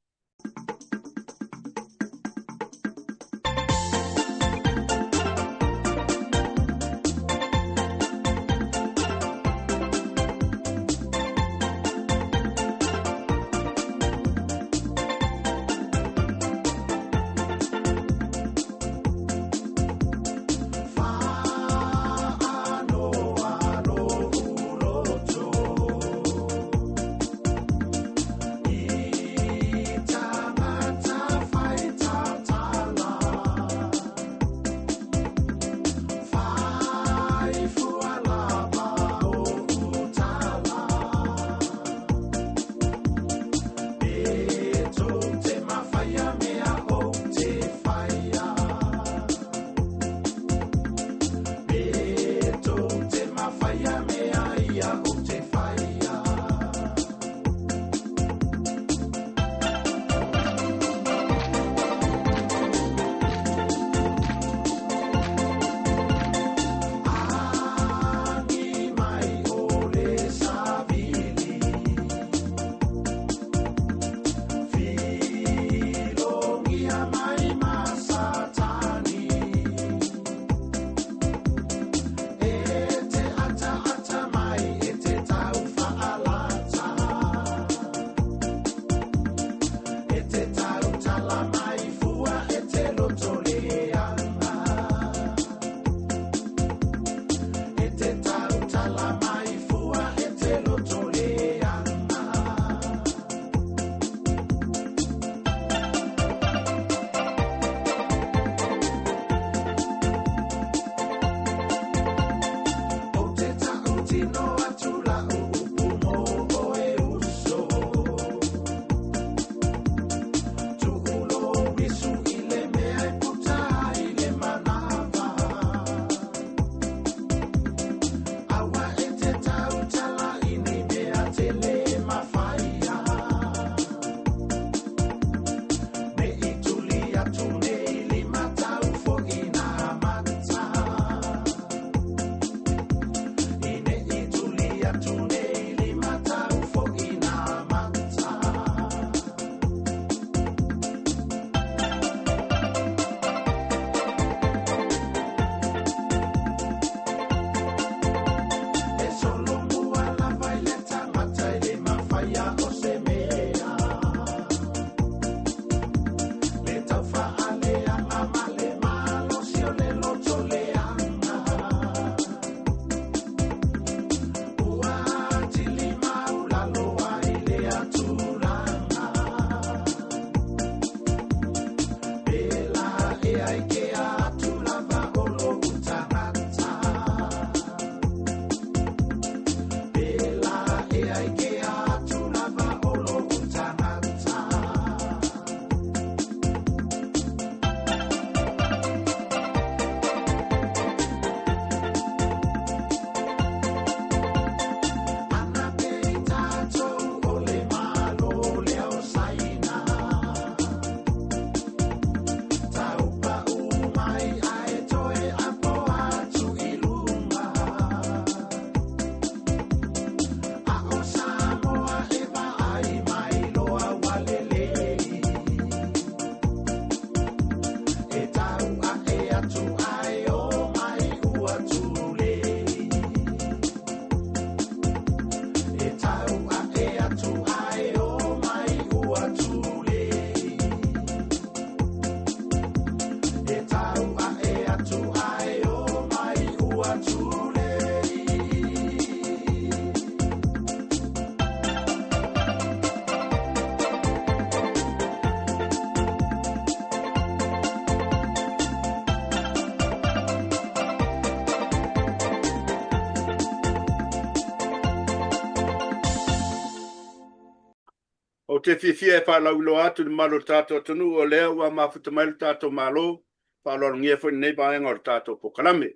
Ou te fiafia e faalauiloa atu i le mamalu o le tatou atunuu o lea ua mafuta mai lo tatou Malo, faaaloalogia foi lenei vaega o le tatou polokalame.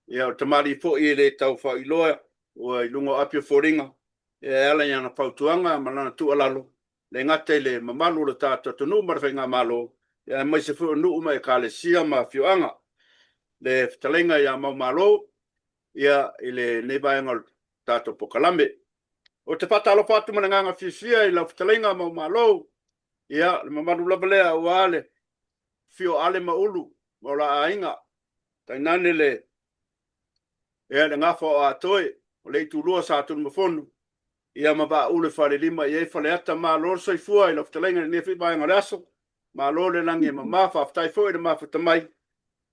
Ia, o le tamalii foi e le tau faailoa ua i luga o api o foliga e ala i ana fautuaga ma lana tuualalo, le gata i le mamalu o le tatou atunuu ma le faigamalo, ia aemaise foi o nuu ma ekalesia ma afioaga. Le fetalaiga ia Maumalo, ia i lenei vaega o le tatou polokalame. Ou te faatalofa atu ma le agaga fiafia i lau fetalaiga Maumalo, ia le mamalu lava lea aua le afio o Ale ma Ulu ma o la aiga, tainane le ia le gafa o Atoe, o le itulua sa Tunumafono, ia ma Vaaulu e falelima i ai Faleata. Malo le soifua i lau fetalaiga i lenei foi vaega o le aso. Malo le lagi e mama, faafetai foi i le mafuta mai,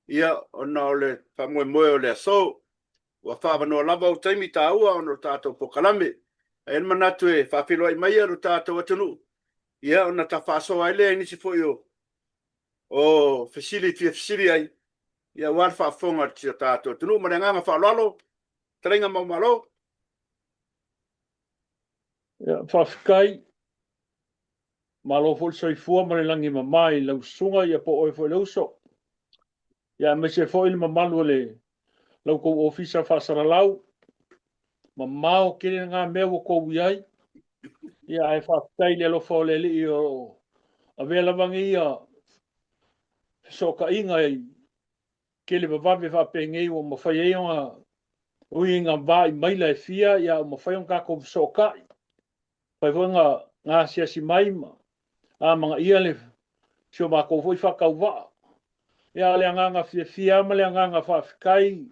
ia ona o le faamoemoe o le aso. Ua faaavanoa lava ou taimi taua ona o le tatou polokalame. Ae i ai le manatu e faafeiloai mai lo tatou atunuu, ia ona ta faasoa ai lea i nisi foi o o fesili e fia fesili ai, ia aua le faafofoga a si o tatou atunuu. Ma le agaga faaaloalo, Fetalaiga Maumalo. Ia, faafetai. Malo foi le soifua ma le lagi e mama i lau susuga ia po o oe foi le uso. Ia aemaise foi le mamalu o le la outou ofisa faasalalau. Mamao tele na mea ua tou i ai. Ia ae faafetai i le alofa o le Alii o lo o avea lava nei ia fesootaiga i tele vavave faapenei ua mafai ai ona ui ina vaai maila e fia ia ua mafai ona tatou fesootai. Mafai foi ona asiasi mai ma amanaia le si o matou foi faatauvaa. Ia, o le agaga fiafia lava ma le agaga faafetai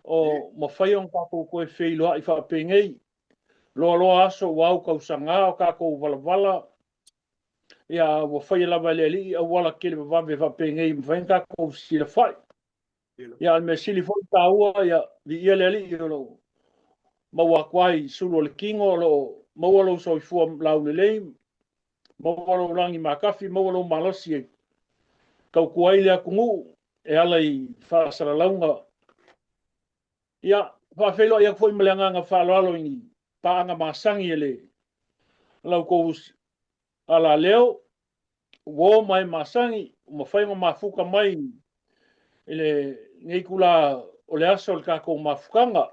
o mafai ona tatou toe feiloai faapenei. Loaloa aso ua au tausaga o tatou valavala, ia ua faia lava e le Alii auala tele vavave faapenei e mafai ona tatou fesilafai. Ia, o le mea sili foi taua, ia, viia le Alii o lo o maua atu ai i sulu o le tino, o lo o maua lou soifua laulelei, maua lou lagi matafi, maua lou malosi e tautua ai le atunuu e ala i faasalalauga. Ia, faafeiloai atu foi ma le agaga faaaloalo i ni paaga masani e le la outou alaleo, uo ma e masani, ua mafai ona mafuta mai i lenei itula o le aso o le tatou mafutaga.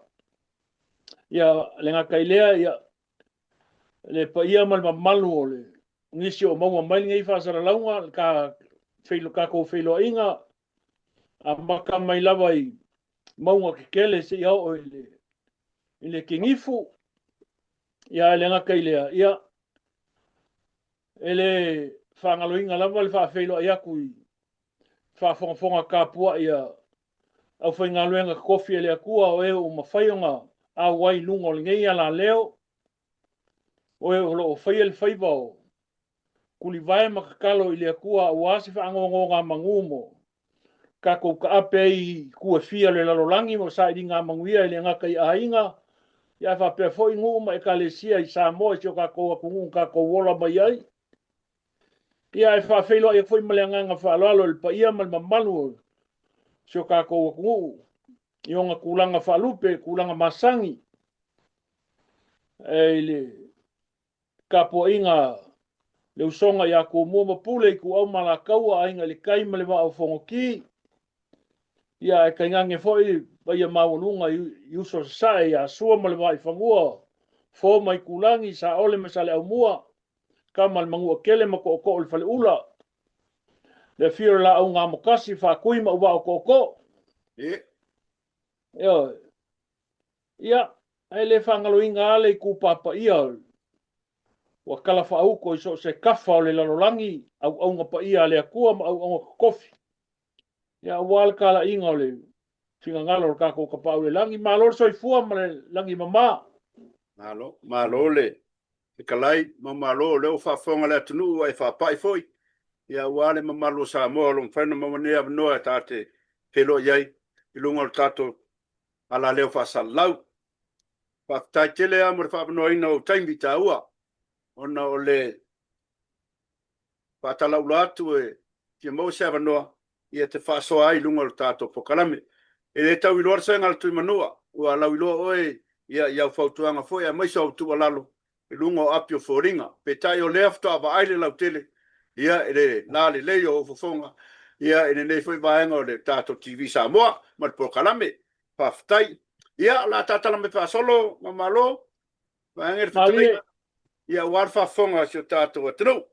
Ia, le gata i lea, ia, le paia ma le mamalu o le nisi o maua mai lenei faasalalauga, le ta feilo, tatou feiloaiga, amata mai lava i mauga tetele seia oo i le, i le Kinifu. Ia, ae le gata i lea, ia, E le faagaloina lava le faafeiloai atu i faafogafoga tapuai a aufaigaluega totofi a le Atua o e ua mafai ona auai i luga o lenei alaleo, o e o lo o faia le faiva o tulivae ma tatalo i le Atua aua se faanonogamanu mo tatou taape ai i itu e fia o le lalolagi mo sailiga manuia e le gata i aiga, ae faapea foi nuu ma ekalesia i Samoa i si o tatou atunuu na tatou ola mai ai. Ia, ae faafeiloai atu foi ma le agaga faaaloalo i le paia ma le mamalu o si o tatou atunuu i ona tulaga faalupe, tulaga masani, e i le tapuaiga a le usoga ia Tumua ma Pule, Ituau ma Alataua, Aiga i le Tai ma le Vaa o Fonoti, ia ae tainane foi le paia maualuga i uso sasae ia Sua ma le Vaifanua, Fofo ma Aitulagi, Saole ma Saleaaumua, Tama a le Manuatele ma Tootoo o le Faleula, le afio o le Laau na Amotasi, Faatui ma Uvaa o Tootoo. Ioe. Ia, ae le faagaloina lava le itupa paia ua talafaauto i so o se tafa o le lalolagi, auauna paia a le Atua ma auauna totofi, ia aua le talaiga o le finagalo o le tatou Tapaau i le Lagi. Malo le soifua ma le lagi mama. Malo, malo le fetalai ma malo o lea ua faafofoga le atunuu ua e faapai foi, ia aua le mamalu o Samoa o lo o mafai ona maua nei avanoa e ta te feiloai ai i luga o le tatou alaleo faasalalau. Faafetai tele lava mo le faaavanoaina o ou taimi taua ona o le faatalaula atu e fia maua se avanoa ia te faasoa ai i luga o le tatou polokalame. E le tau iloa le sega a le Tuimanua, ua lauiloa oe ia i au fautuaga foi aemaise o au tuualalo. i luga o api o foliga. Peitai o lea faatoa vaai le lautele ia i le lalelei o ou fofoga ia i lenei foi vaega o le tatou TV Samoa ma le polokalame. Faafetai. Ia, o le a tatala mai faasolo, Maumalo, vaega i le fetalaiga, ia aua le faafofoga a si o tatou atunuu.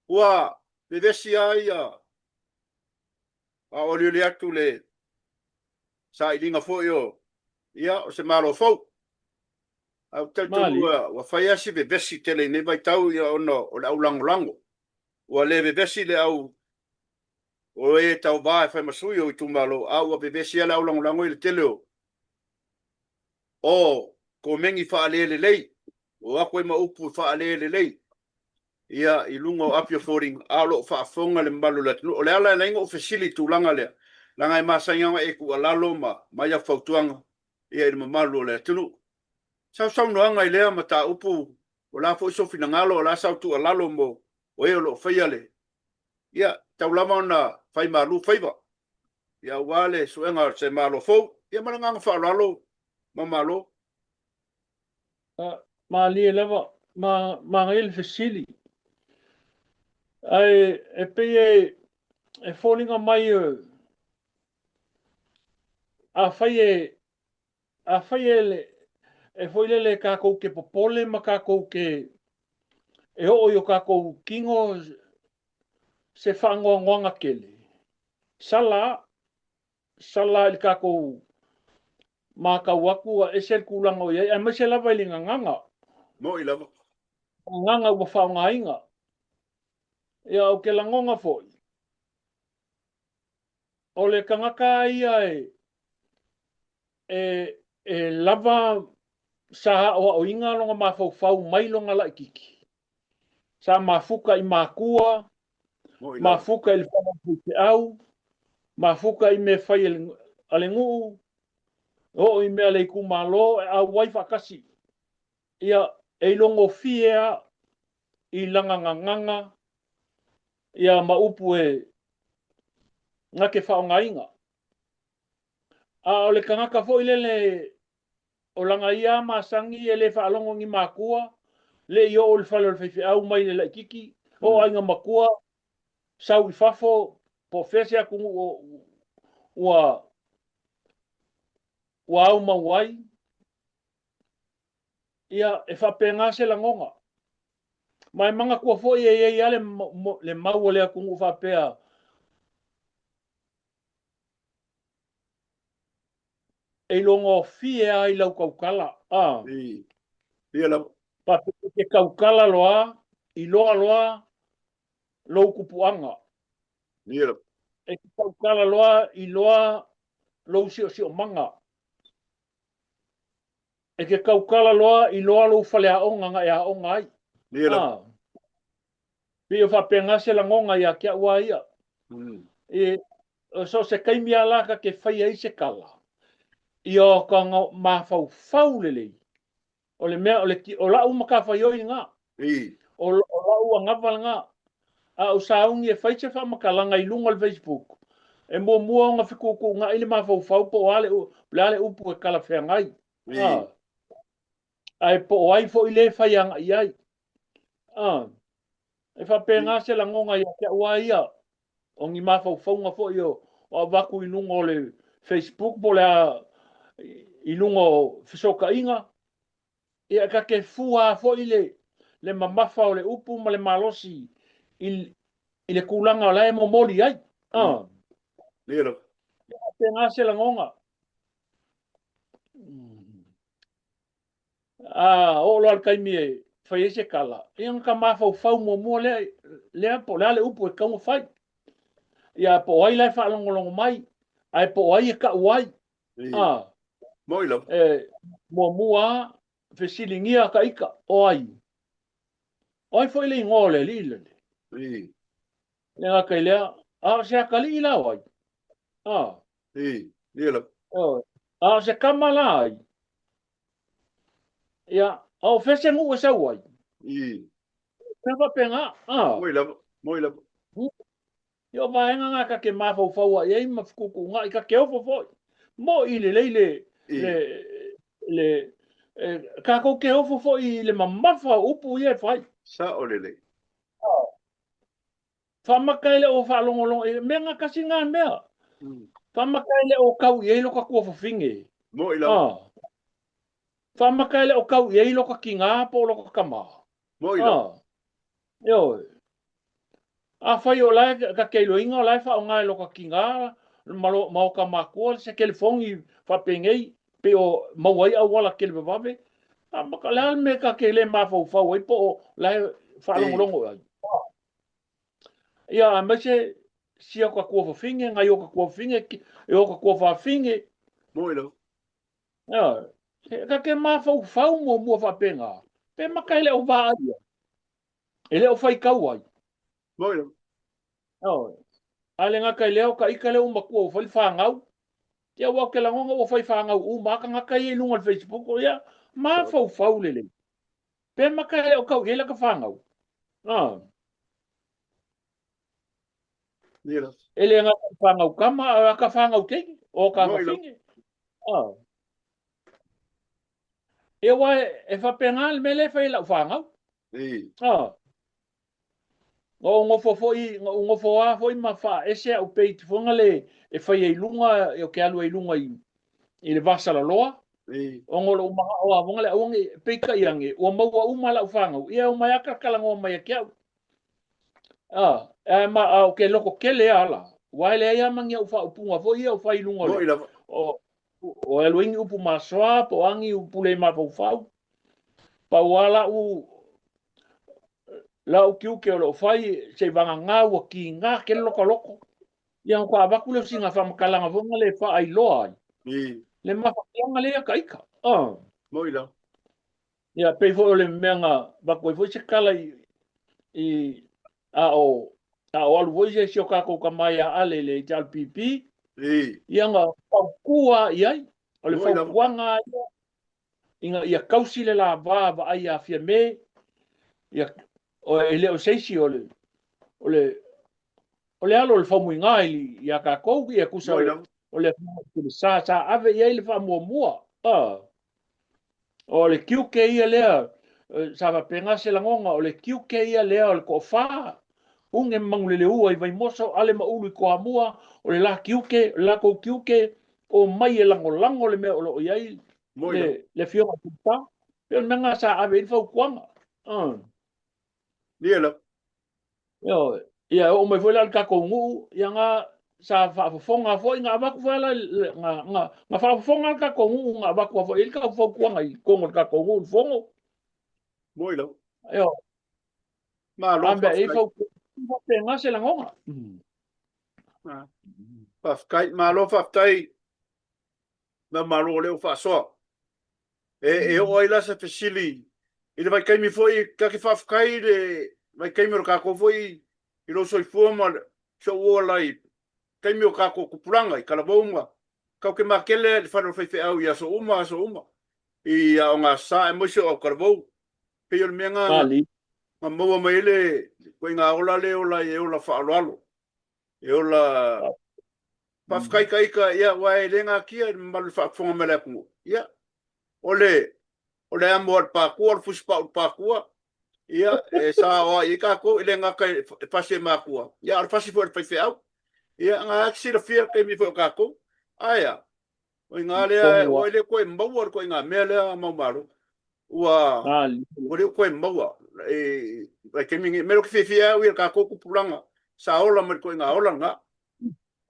Ua vevesi lava ia a olioli atu le sailiga foi o ia o se Malo fou. Ae ou te talitonu ua fai lava si vevesi tele i nei vaitau ia ona o le aulagolago. Ua le vevesi le au o e tauva e fai ma sui o itumalo, a ua vevesi lava le aulagolago i le tele o o komeni faalelelei, o atu ai ma upu faalelelei ia i luga o api o foliga, a o lo o faafofoga le mamalu o le atunuu. O le ala e ala ai ona ou fesili i le tulaga lea, leaga e masani lava ona e tuualalo ma aumai au fautuaga ia i le mamalu o le atunuu. Sau saunoaga i lea mataupu, o le a foi sou finagalo, o le a sau tuualalo mo e o lo o faia le, ia, tau lava ona fai malu faiva, ia aua le suega o se Malo fou. Ia ma le agaga faaaloalo, Maumalo. Malie lava, manaia le fesili. Ae e pei e, e foliga mai afai e, afai e, e foi lele tatou te popole ma tatou te e oo i o tatou tino se faanoanoaga tele, sala sala i le tatou matau atu ua ese le tulaga o i ai, aemaise lava i le gagana. Moni lava. Gagana ua faaaogaina. Ia, ou te lagona foi, o le tagata ia e, e, e lava sa aoaoina lona mafaufau mai lona laititi. Sa mafuta i matua, mafuta i le fale faifeau, mafuta i mea fai a le nuu, oo i mea a le itumalo e auai faatasi. Ia, e ilogofie a i lana gagana ia ma upu e na te faaaogaina. A o le tagata foi lele O lana ia a masani e le faalogo ni makua, le i oo i le fale o le faifeau mai le laititi, o aiga matua, sau i fafo, po o fea se atunuu ua ua aumau ai, ia, e faapena se lagona. Ma e manatua foi e i ai lava le, le mau a le atunuu faapea, E ilogofie a i lau taukala, a. I, ia lava. Faapea e te taukala loa, iloa loa lou tupuaga. Ia lava. E te taukala loa, iloa lou siosiomaga. E te taukala loa, iloa lou faleaoga na e aoga ai. Ia lava. Pei o faapena se lagona ia te au a ia. E, so o se taimi a la ka te faia ai se tala, ia o ka mafaufau lelei, o le mea, o le, o lau matafaioi lena. I. O, o lau anava lena. A o sauni e fai se faamatalaga i luga o le Facebook, e muamua ona fetuutuunai le mafaufau po o a le, le a le upu e talafeagai. I. A. Ae po o ai foi le fai agai i ai. A. E faapena se lagona ia te au a ia, o ni mafaufauga foi o, o avatu i luga o le Facebook po o le a, i luga o fesootaiga, ia ta te fua foi le, le mamafa o le upu ma le malosi i, i le tulaga o la e momoli ai. A. Ia lava. E faapena se lagona. A oo loa le taimi e fai ai se tala, ia ona ka mafaufau muamua lea, lea po o le a le upu e tatau ona fai. Ia po o ai la e faalogologo mai, ae po o ai e tau ai. A, Moni lava. E, muamua lava, fesiligia ka ika, o ai? O ai foi le igoa o le alii lele? Le gata i lea, a o se atalii la o ai? A. Ia lava. A o se kama la ai? Ia, a o fea se nuu e sau ai? I. Mea faapena, a. Moi lava, moi lava. Ia o vaega na ta te mafaufau ai ai ma fetuutuunai, ta te ofo foi. Moi lelei le, le, le, E, tatou te ofo foi i le mamafa o upu ia e fai. Sao lelei. Faamata e le o faalogologo i mea na tasi na mea. Faamata e le o tau i ai lota tuafafine. Moi lava. Ah. Faamata e le o tau i ai lota tinā po o lota tamā. Moi lava. Ah. Ioe. Afai o la e ta te iloaina o la e faaaoga e lota tinā ma, lo, ma ota matua se telefoni faapenei pei o maua ai auala televavave, faamata, o le a le mea ta te le mafaufau ai po o la e faalogologo i ai. Ia, aemaise sia o ka tuafafine, nai o ka tuafafine, e o ka tuafafine. Moi lava. Ia, e ta te mafaufau muamua faapena, pe mata e le o vaai ai, e le o faitau ai. Moi lava. Ioe. A le gata i lea o ka ika lea ua matua ua fai le fanau. Ia aua ou te lagona ua fai fanau uma lava tagata ia i luga o le Facebook, ia mafaufau lelei. Pe mata e le o tau i ai laka fanau. Ah. E le gata i fanau tama, a ka fanau teine, o ka fafine. Ah. Ia aua e faapena le mea lea e fai e lau fanau. Ah. Na ou nofo foi, na ou nofo lava foi ma faaese au page foi le e fai ai i luga, ou te alu ai i luga i, i le vasalaloa. Ona o lou manao lava foi le aua ne i, peitai ane, ua maua uma lau fanau, ia omai lava talatalanoa mai ia te au. A, ae ma, a ou te loko tele lava la, aua e leai lava ma ni au faaupuga foi ia o fai i luga o le, o, o alu ai ni upu masoa po o a ni upu le mafaufau. Pau lava lau, lau tiute o lo o fai, seivagana ua kiga tele loka loko, ia ona faatoa avatu lea o sina faamatalaga foi lea e faailoa ai le mafatiaga lea ia ka ika. Ah. Moi lava. Ia, pei foi o le mea na avatu ai foi se tala i, i a o, a o alu foi se isi o tatou tama ia Ale i le HRPP, ia na fautua i ai. O le fautuaga ia, ina ia tausi le la va vaai ia Fiame, ia, o, e le o se isi o le, o le, o le alo o le faumuiga i, ia tatou, ia tusa o le, o le afioga i le sa, sa ave i ai le faamuamua. Ah. O le tiute ia lea, sa faapena se lagona, o le tiute ia lea o le toafa, Uge ma Manuleleua i Vaimoso, Ale ma Ulu i Toamua, o le la tiute, o le latou tiute, omai e lagolago le mea o lo o i ai le, le afioga i le Minisita. Pei o le mea lena sa ave i ai le fautuaga. Uh. Ia lava. Ioe. Ia, e oo mai foi la i le tatou nuu, ia na sa faafofoga foi, na avatu foi la, na, na, na faafofoga le tatou nuu, na avatu foi i ai le tatou fautuaga i totonu o le tatou nuu i le fono. Moi lava. Ioe. Malo A mea e i faafetai. fautuaga, faapena se lagona. Ah. Faafetai, malo faafetai. Na malo lea ua faasoa. E, e oo ai la se fesili i le vaitaimi foi, ta te faafetai i le vaitaimi o le tatou foi i lou soifua ma si ou ola i taimi o tatou tupulaga i talavou ma tatou te matele i le fale o le faifeau i aso uma aso uma i aoga sa aemaise o au talavou. Pei o le mea na na maua mai ai le ituaiga ola lea e ola ai e ola faaaloalo. E ola Faafetai ka ika, ia, aua e le natia i le mamalu i le faafofoga mai a le atunuu. Ia, o le, o le amo a le pākua, o le fusipau i le pākua, ia, e saoa i ai tatou, e le gata e fasi e matua, ia, a o le fasi foi a le faifeau. Ia, na e silafia le taimi foi o tatou. Ae a? O i ngā lea, ua le koe maua le ituaiga mea lea Maumalo. Ua, ua le koe maua i le taimi nei. Mea o ke fiafia au i le tatou tupulaga, sa ola mai le ituaiga ola lena.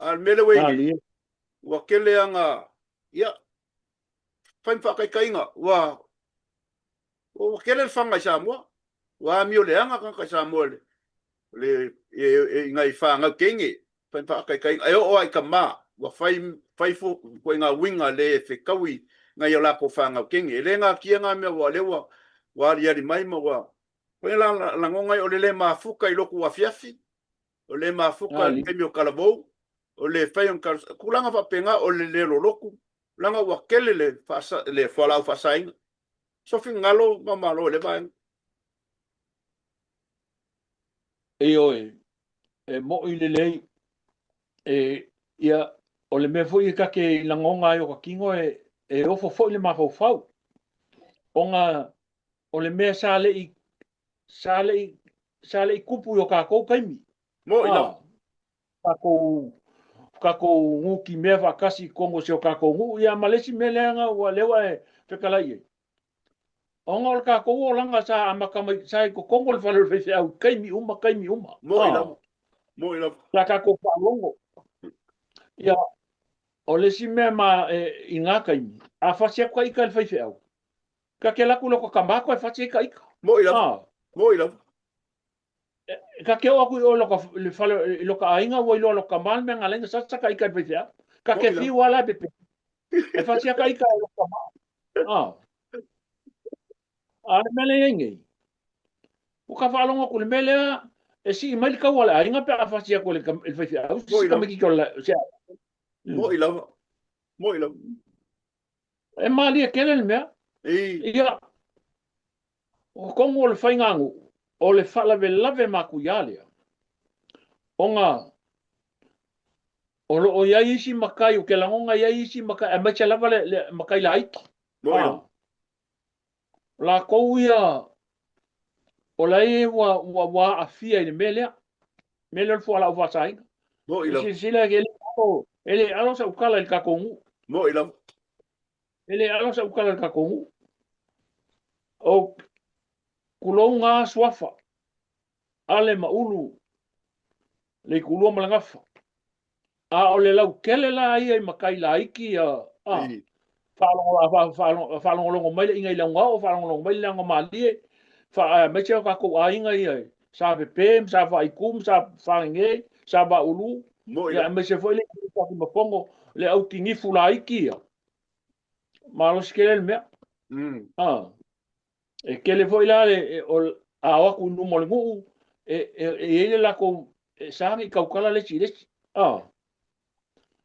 A o le mea lea ua i ai nei, ua tele lava ia, fai ma faataitaiga, ua, ua tele le fana i Samoa. Ua amio leaga tagata i Samoa i le, le, i, i nai fanau teine, fai ma faataitaiga, e oo lava i tama, ua fai, fai fo, ituaiga uiga le fetaui nai o latou fanau teine. E le natia na mea aua o lea ua, ua aliali mai ma ua, koe la lagona ai o le le mafuta i lotu afiafi, o le mafuta i le taimi o talavou, o le fai o ni talosaga, tulaga faapena, o le le lolotu, leaga ua tele le faasa, le fualaau faasaina. So finagalo ma Malo i lea vaega. Ioe, e moʻi lelei, e, ia, o le mea foi e ta te lagona ai o ka kino e, e ofo foi le mafaufau. Ona o le mea sa le i sa le i sa le i kupu i o kākou kaimi. Mo'i lava. Kākou kākou nutimea faatasi i totonu o si o kākou nuu, ia ma le isi mea lea na ua lea ua e fetalai i ai. Ona o le kākou olaga sa amata mai sa i totonu o le fale o le faifeau i taimi uma taimi uma. Mo'i lava. Mo'i lava. Sa kākou faalogo. Ia o le isi mea ma e, i ngā taimi, a fasi atu ka ika i le faifeau, ka ke alu atu i lota tama koe fasi ai ka ika. Mo'i lava. Mo'i lava. Ka ke oo atu i o i loka, le fale, i loka aiga ua iloa loka tama le mea na ala ai na sasa ka ika i le faifeau. Ka ke fiu a la e pepe. E fasi a ka ika e loka tama. Ah. A le mea lea e i ai nei, ua ka faalogo atu i le mea lea e sii mai le tau a le aiga pe a fasi atu e le, le faifeau, se tamaitiiti o le, se aiga. Mo'i lava. Mo'i lava. E malie tele le mea. I. Ia, o totonu o le faiganuu, o le faalavelave matuia lea, ona o lo o i ai isi matai, ou te lagona e i ai isi matai, aemaise lava le, le matai laiti. Mo'i lava. O lakou ia, o la e ua, ua, ua aafia i le mea lea, mea lea o le fualaau faasaina. Mo'i lava. Silasila e le alo, e le alo sau tala i le tatou nuu. Mo'i lava. E le alo sau tala i le tatou nuu. O tulou ngā suafa, Ale ma Ulu, Leitulua ma le Gafa. A o le lautele la ia i matai laiti ia, a, faalogologo mai le iga i Laugaoo, faalogologo mai le leaga malie, aemaise o tatou aiga ia i Sa Pepe ma Sa Faaitu ma Sa Fagege, Sa Vaaulu, ia aemaise foi le Mapogo, le au tinifu laiti ia, malosi tele le mea. A. E tele foi la le, o, a o atu i luma o le nuu, e, e, e i ai le latou, e sa ne i tautala le isi i le isi. A.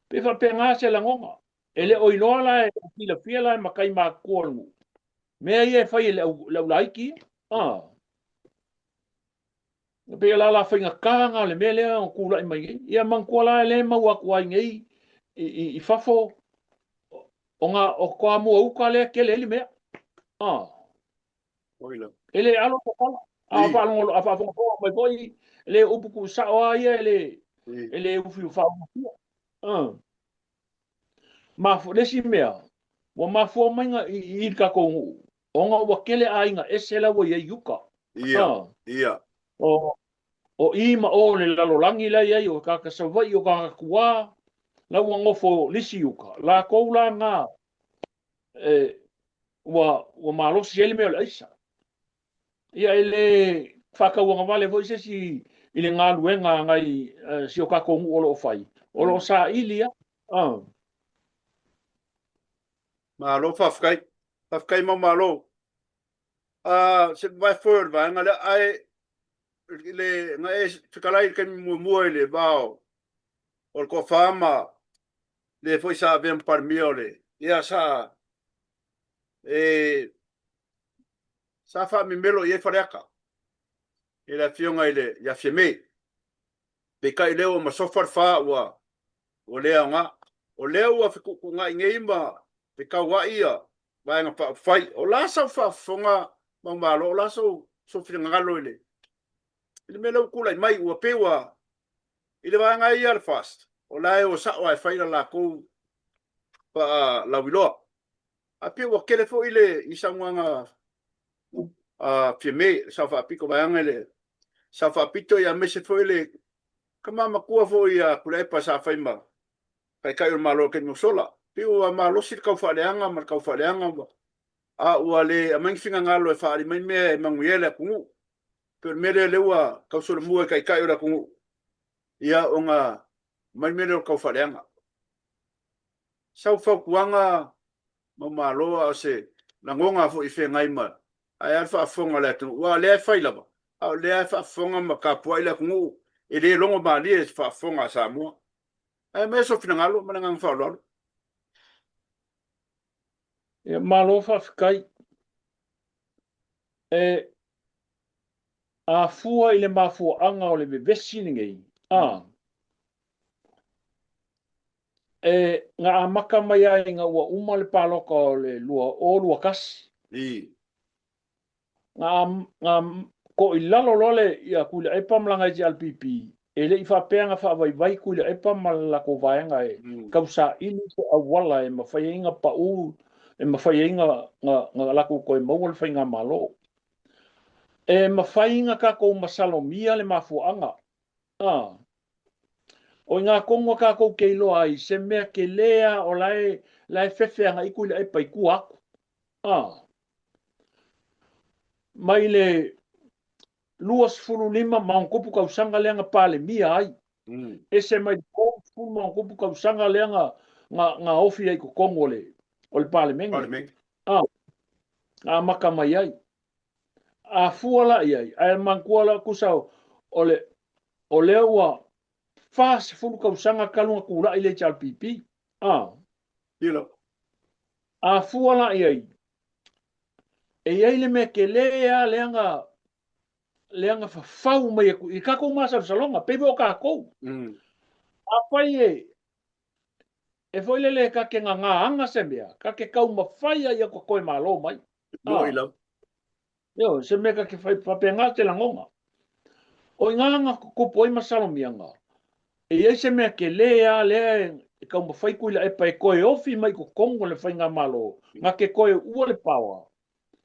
Pe faapena se lagona. E le o iloa la e silafia la e matai matutua o le nuu. Mea ia e fai e le au, le au laiti ia. A. E pei o la la faigata lena o le mea lea o tulai mai nei. Ia manatua la e le mau atu ai nei i, i, i fafo o ngā o Toamua uka lea tele ai le mea. Ah. E le alo se tala. A faalogolo a faafogafoga mai foi e le upu tuusao lava ia e le e le ufi faaugafia. Ah. Mafua, le isi mea, ua mafua mai na i, i le tatou nuu, ona ua tele aiga ese la ua i ai i uka. Ia, Ah. ia. O, o i ma o le lalolagi la i ai, o tagata Savaii, o tagata tua, la ua nofo lisi i uka. Lakou la na, e, ua, ua malosi ai le mea o le aisa. Ia e le faatauagavale foi se isi i le galuega a nai si o tatou nuu o lo o fai, o lo o saili lava. Ah. Malo faafetai. Faafetai mau malo. Ah, se mavae foi o le vaega lea, ae le na e fetalai i le taimi muamua i le va o o le toafa ma le foi sa avea ma Palemia o le ia sa e Sa faamemelo i ai Faleata i le afioga i le ia Fiame. Peitai lea ua masofa le fa ua ua le aoga. O lea ua fetuutuunai nei ma fetauai ia Vaega Faaupufai. O la sau faafofoga Maumalo, o la sou sou finagalo i le i le mea lea ua tulai mai ua pei ua i le vaega ia a le FAST, o la e o sao lava e fai la latou faalauiloa. Ae pei ua tele foi le i saunoaga a Fiame, le Sao Faapito vaeaga le Sao Faapito ia aemaise foi le tama matua foi ia Tuilaepa sa fai ma Taitai o le Malo i le taimi ua sola. Pei ua malosi le tau faaleaga ma le tau faaleaga ua a ua le aumai ni finagalo e faaali mai mea e manuia ai le atunuu. Pei o le mea lea lea ua tausolomua i Taitai o le atunuu ia ona aumai le mea lea o le tau faaleaga. Sau fautuaga mau malo a o se lagona foi e feagai ma ae a le faafofoga a le atunuu aua o lea e fai lava a o lea e faafofoga ma tapuai le atunuu e le logo malie i se faafofoga a Samoa. Ae aumaia sou finagalo ma le agaga faaaloalo. Ia, malo faafetai. E afua i le mafuaaga o le vevesi lenei, a, E, na amata mai ai ina ua uma le palota o le 2021. I. Nga, nga koʻilalo loa le ia Tuilaepa ma lana HRPP, e le i faapea na faavaivai Tuilaepa ma le latou vaega e tausaili se auala e mafai ai na pau, e mafai ai na, na, na latou toe maua le faigamalo. E mafai na tatou masalomia le mafuaaga. A. O i ina tonu a tatou te iloa ai se mea tele a o la e, la e fefe agai Tuilaepa i tua atu. A. Mai le 25 ma ona tupu tausaga lea na Palemia ai. Ese mai le 30 ma ona tupu tausaga lea na, na, na ofi ai i totonu o le, o le Palemene. Palemene. A, na amata mai ai. A fua la i ai, ae manatua la tusa o le, o lea ua 40 tausaga talu na tulai le HRPP. A. Ia A fua la i ai, e i ai le mea tele lava lea na, lea na fafau mai atu i tatou masalosaloga, pei foi o tatou. Afai e, e foi lele ta te gagaaga se mea, ta te taumafai a ia toe malo mai. Moi lava. Ioe, se mea ta te fai faapena te lagona. O i ina na tutupu ai masalomiaga, e i ai se mea tele lava lea e taumafai Tuilaepa e toe ofi mai i totonu o le faigamalo, na te toe uua le power,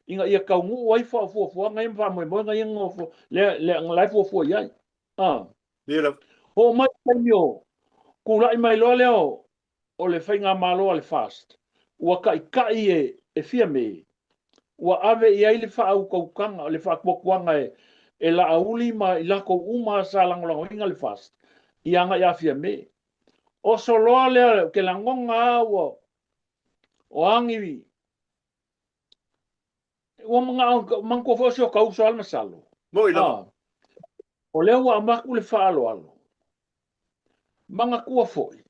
ina ia taunuu ai fuafuaga ia ma faamoemoega ia na lea, lea, la e fuafua i ai. Ah. Oo mai le taimi o tulai mai loa lea o, o le faigamalo a le FAST, ua taʻitaʻi e, e Fiame, ua ave i ai le faautautaga, le faatuatuaga e, e Laauli ma i latou uma sa lagolagoina le FAST i agai ia Fiame. Oso loa lea, ou te lagona lava ua, o agi, ua manao, manatua foi o si o ta uso a le masalo. Moi lava. Ah, o lea ua avatu le faaaloalo. Manatua foi,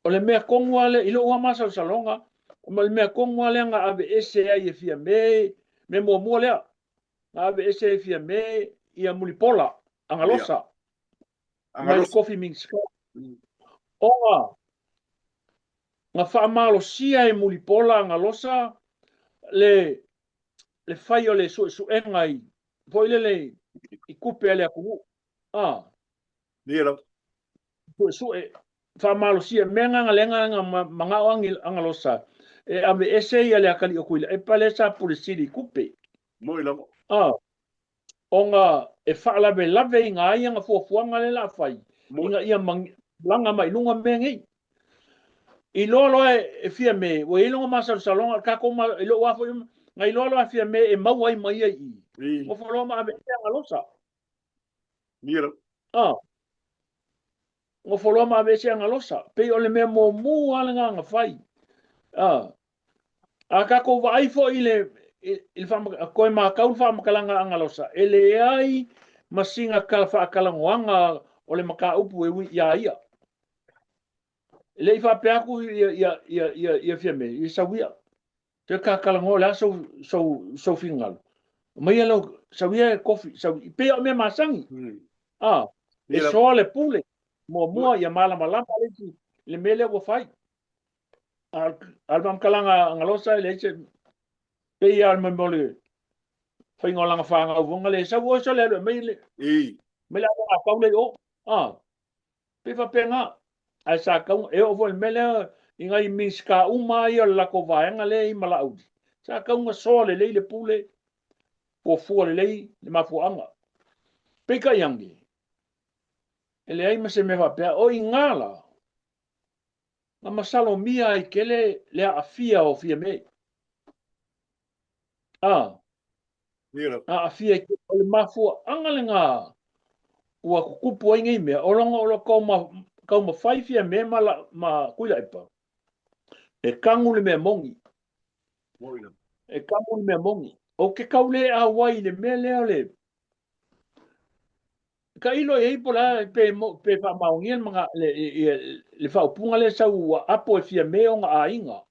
o le mea tonu lava lea, i lou lava masalosaloga, o le mea tonu lava lea na aveese ai e Fiame, mea muamua lea, na aveese ai e Fiame ia Mulipola, Agalosa, mai le kofi Minisita. Ona na faamalosia e Mulipola Agalosa le, le fai o le suesuega i, foi lele i tupe a le atunuu. Ah. Ia lava. Suesue, faamalosia, mea na lea na manao Agalosa e aveese ia le atalii o Tuilaepa lea sa pule sili i tupe. Moi lava. Ah. Ona e faalavelave ina ai ana fuafuaga lea o le a fai, ina ia malaga mai i luga mea nei. Iloa loa e Fiame, ua i ai lona masalosaloga, tatou ma, i lou lava foi, na iloa loa e Fiame e maua ai ma ia i i. Nofo loa ma aveese Agalosa. Ah. Nofo loa ma aveese Agalosa. Pei o le mea muamua lava lena na fai. Ah. A tatou vaai foi i le, i le whaama, koe mākau le whaamatalaga a Agalosa, e leai ma sina kala whaakalanoaga o le mataupu e ui iā ia. E le i faapea atu ia, ia, ia, ia, ia Fiame, ia sau ia. Toe kakalanoa o le a sou, sou, sou finagalo. Aumai lau, sau ia e kofi, sau, pei o mea masani. Ah, e soa le pule, muamua ia malamalama le isi, le mea lea ua fai. A o le faamatalaga a Agalosa e leai se, pei lava o le mea o le faiga o lana fanau foga le sau oe sole alu e aumai le, aumai le ava tau lea i o. Ah, pei faapena. Ae sa tau, e oo foi i le mea lea i nai Minisita uma ia o le latou vaega lea i Malauli, sa tau na soa lelei le pule, fuafua lelei le mafuaaga. Peitai ane, e leai ma se mea faapea, o i ina la, na masalomia ai tele le aafia o Fiame. A, aafia i o le mafuaaga lena ua tutupu ai nei mea, o lona o lo taumafai Fiame ma, la, ma Tuilaepa, e kanu le mea moni. E kanu le mea moni. Ou te tau le auai i le mea lea o le Tailo i ai po o le a pe, pe faamaonia le, le, le, le faaupuga lea sau ua apo e Fiame ona aiga.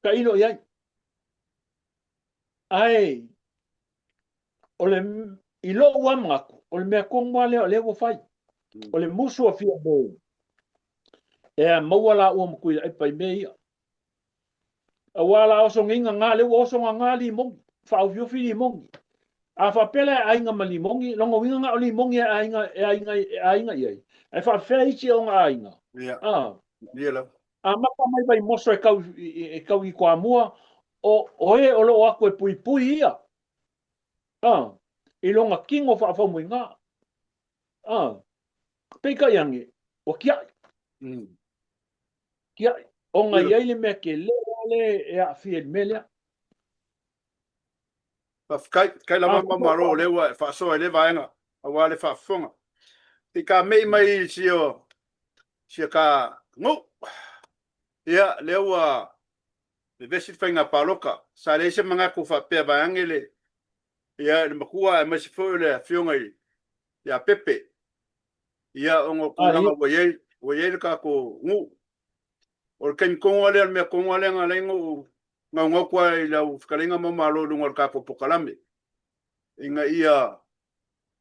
Tailo i ai. Ae, o le, i lou lava manatu, o le mea tonu lava lea o lea ua fai. O le musu a Fiame, e maua laua ma Tuilaepa i mea ia. Aua la oso nei gagā, lea ua oso gagā limogi, faaofiofi limogi. A faapea la e aiga ma limogi, lona uiga na o limogi e aiga, e aiga, e aiga i ai. Ae faapefea isi o ona aiga? Ia. A. Ia lava. Amata mai Vaimoso e kau, e kau i Toamua, o, o e o lo o atu e puipui ia. A. I lona kino faafaumoiga. A. Peitai ane, ua tiai. Tiai. Ona i ai le mea tele lea e aafia i le mea lea. Faafetai, faafetai lava Maumalo o lea ua e faasoa i lea vaega aua le faafofoga. Se i kamei mai i sia sia ka nuu. Ia, lea ua vevesi le faiga palota. Sa leai se manatu faapea vaeane le ia le matua aemaise foi o le afioga i ia Pepe. Ia, ona o tulaga ua i ai, ua i ai le tatou nuu. O le taimi tonu lava lea, o le mea tonu lava lea na ala ai ona ou naunau atu lava i lau fetalaiga Maumalo i luga o le tatou polokalame, ina ia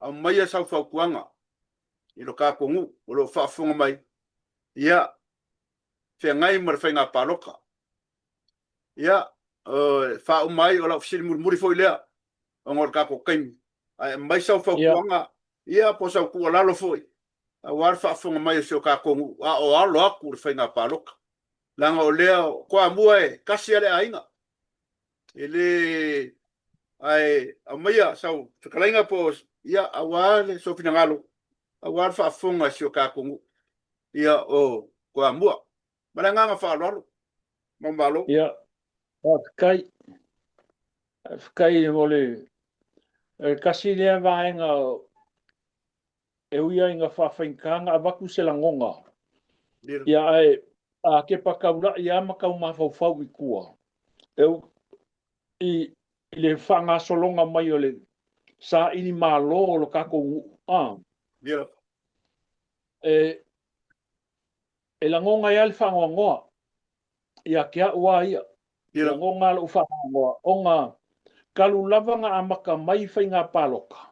aumaia sau fautuaga i lo tatou nuu o lo o faafofoga mai, ia feagai ma le faiga palota. Ia, e faauma ai, o lau fesili mulimuli foi lea, ona o le tatou taimi, ae aumai sau fautuaga, ia, po o sau tuualalo foi, aua le faafofoga mai o si o tatou nuu, a o alo atu le faiga palota. Leaga o lea, o Toamua e tasi lava le aiga, e le, ae aumaia sau fetalaiga po o, ia, aua le sou finagalo, aua le faafofoga a si o tatou nuu, ia, o Toamua. Ma le agaga faaaloalo. Maumalo. Ia, faafetai. Faafetai mo le tasi lea vaega e ui lava ina faafaigata ona avatu se lagona, ia ae a tepa taulai lava ma tau mafaufau i tua, e i le faagasologa mai o le saili malo o lo tatou nuu, a, e E lagona ai lava le faanoanoa ia te au lava ia. E lagona lava lou faanoanoa ona talu lava na amata mai faiga palota,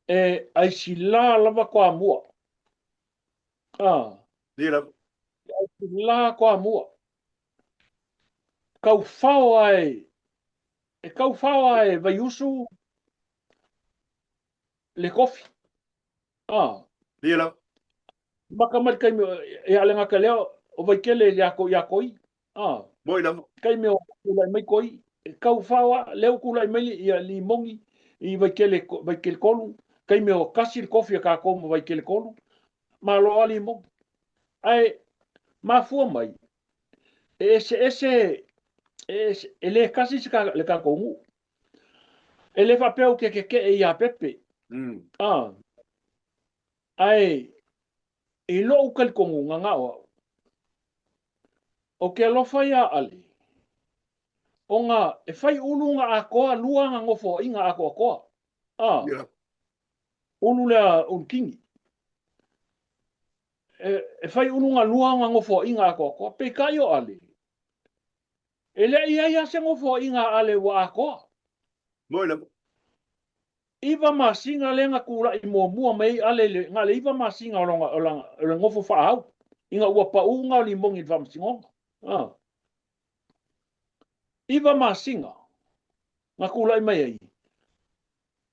e aisila lava Toamua. A, e aisila Toamua. Taufao lava e, e taufao lava e Vaiusu le kofi. A. Ia lava. Maka mai le taimi, ia le gata lea, o Vaitele ia ko ia koi. A. Moi lava. Taimi o tulai mai koi, e kau whaoa, lea tulai mai ia limogi i Vaitele, Vaitele kolu, taimi o kasi le kofi a kākou ma Vaitele kolu, malo a limogi. Ae, mafua mai, e ese ese, e, ese, e le kasi se ka, le kākou nuu. E le faapea ou te kekeʻe iā Pepe. A, ae i loʻu talitonuga na o au, o ke alofa iā Ale, ona e fai ulu na atoa lua ana nofoaiga atoatoa. A, ulu lea ulu kini. E, e fai ulu na lua ana nofoaiga atoatoa. Peitai o Ale, E leai i ai lava se nofoaiga a Ale ua atoa. Moi lava. Iva masina lea na tulai muamua mai ai Ale i le, na o le iva masina o lona, o lana, o le nofo faaau, ina ua pau na o Limoni i le faamasinoga. A. Iva masina na tulai mai ai,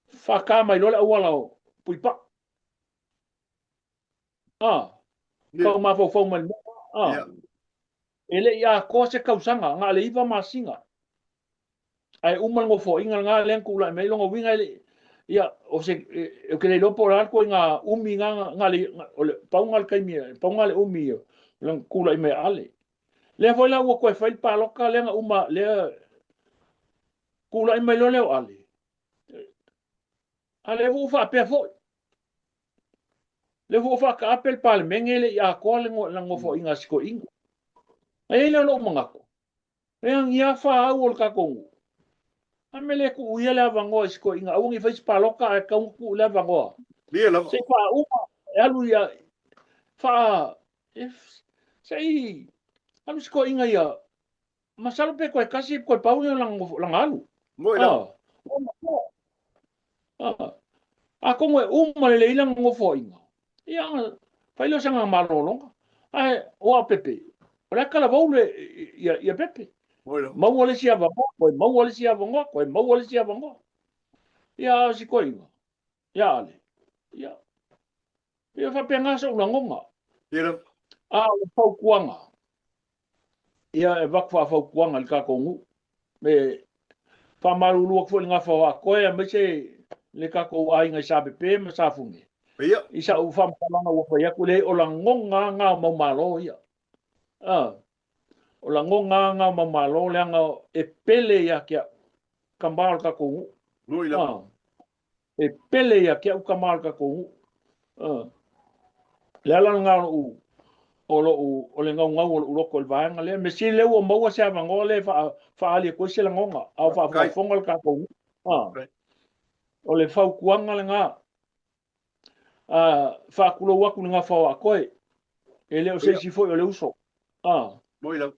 faata mai loa le auala o Puipaa. A, kau mafaufau mai le mea. A, e le i atoa se tausaga, na o le iva masina. Ae uma le nofoaiga lena lea na tulai mai ai lona uiga e le ia, o se, ou te le iloa po o le a le ituaiga umi na, na le, o le pau lena o le taimi, pau lena o le umi o lona tulai mai a Ale. Lea foi la ua toe fai le palota lea na uma, lea tulai mai loa lea o Ale. A lea ua ou faapea foi, lea foi ua faataape le Palemene e le i atoa le nofoaiga a si toeaina. A i ai lea o lou manatu, e agia fa au o le tatou nuu. A mea le tuu ia le avanoa i si toeaina, aua ne i fai se palota ae tatau ona tuu le avanoa. Ia lava. Se i faauma e alu ia, faa, se i alu si toeaina ia Masalo pe toe tasi toe pau lea o lana alu. Moi lava. Ah. Atonu e uma lelei lana nofoaiga, ia ona fai lea o sana malologa. Ae o au Pepe, O le a talavou le ia ia Pepe. Maua le isi avanoa, toe maua le isi avanoa, toe maua le isi avanoa. Ia a o si toeaina, ia Ale, ia, ia faapena sou lagona. A o le fautuaga, ia e avatu faafautuaga i le tatou nuu. E faamalulu atu foi i le gafa o Atoe aemaise le tatou aiga i Sapepe ma Safune. Ia. I sau faamatalaga ua fai atu, leai o lagona lava na o mau malo ia. A, o lagona lava na o mau malo leaga e pele ia te au tama o le tatou nuu. Moni lava. E pele ia te au tama o le tatou nuu. A, le ala lena o lou o lou o le naunau o lou loto i le vaega lea. Mea sili lea ua maua se avanoa lea e faaali atu ai se lagona, a o faafogafoga le tatou nuu. A, o le fautuaga lena. A, faatulou atu i le gafa o Akoe, e le o se isi foi o le uso. A, Moni lava.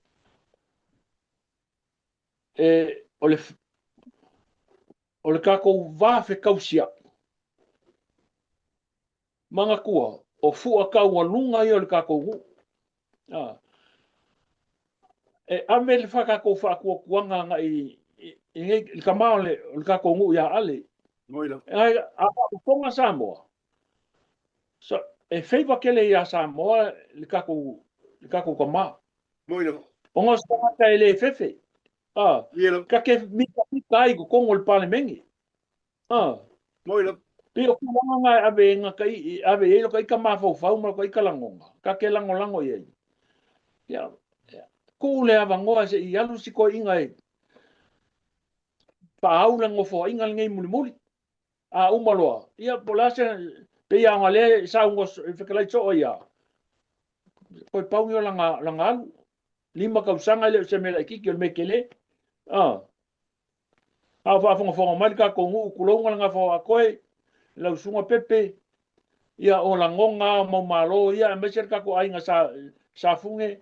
E, o le o le tatou va fekausia'i. Manatua, o fua taualuga ia o le tatou nuu. A, e ave le tatou faatuatuaga agai i, i, i le tama o le, o le tatou nuu ia Ale. Ai, a faafofoga Samoa, so, e favour tele ia Samoa le tatou, le tatou tama. Ona o se tagata e le fefe. A, ka ke mitamita ai i totonu o le Palemene. A. Moi lava. Pei o tulaga na e ave e gata i, ave i ai lota ita mafaufau ma lota ita lagona, ta te lagolago i ai. Ia, tuu le avanoa se i alu si toeaina e faaau le nofoaiga lenei mulimuli. A uma loa, ia po o le a se, pei lava ona lea e saunoa e fetalai soo ai lava, toe pau ia o lana, lana alu. 5 tausaga e le o se mea laitiiti, o le mea tele. A. A o faafogafoga mai le tatou nuu, tulouna le gafa o Akoe, lau susuga Pepe, ia o lagona lava o mau malo ia, aemaise le tatou aiga sa, Safune,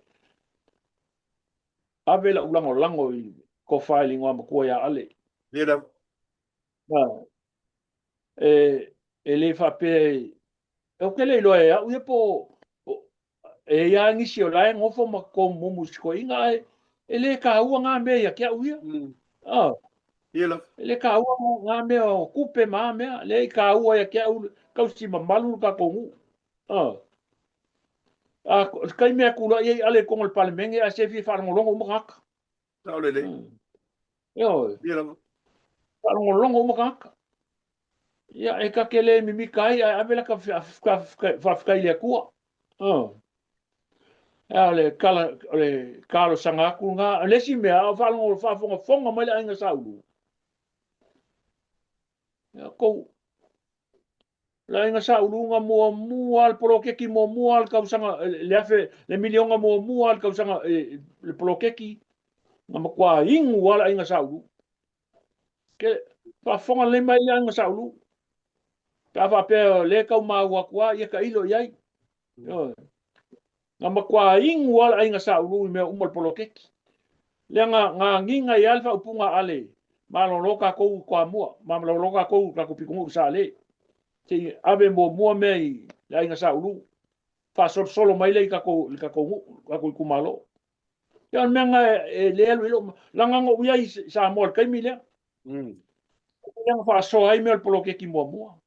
ave lau lagolago i tofa i le igoa matua ia Ale. Ia lava. E, e le faapea e, ou te le iloa e au ia po o, e i ai nisi o la e nofo ma tomumu i si toeaina, ae e le taua na mea ia te au ia. Ah. Ia lava. E le taua na mea o tupe ma a mea, leai taua ia te au tausi mamalu le tatou nuu. Ah. A, o le taimi e tulai ai Ale i totonu o le Palemene, ae se fia faalogologo uma tagata. Sao lelei. Ioe. Ia lava. Faalogologo uma tagata. Ia, e ta te le mimita ai, ae ave laka faafetai i le Atua. A o le tala, o le talosaga atu lena. O le isi mea, a o faalogo, faafogafoga mai le aiga Saulu. Ia, kou, le aiga Saulu na muamua le poloketi muamua le tausaga, le afe, le miliona muamua le tausaga, le poloketi, na matua inu lava le aiga Saulu. Ke, faafofoga lelei mai le aiga Saulu. Pe a faapea o lea e tau maua atu lava, ia tailo i ai. Ioe. Na matua inu lava le aiga Saulu i mea uma o le poloketi. Lea na, na agiga ai lava le faaupuga a Ale, malolo tatou i Toamua, malolo tatou i tatou pitonuu i Saale. Se i ave muamua mea i le aiga Saulu. Faasolosolo mai lea i tatou, i le tatou nuu, tatou itumalo. Ia o le mea lena e le alu i lou, leaga na ou i ai i Samoa i le taimi lea. Lea na faasoa ai mea o le poloketi muamua.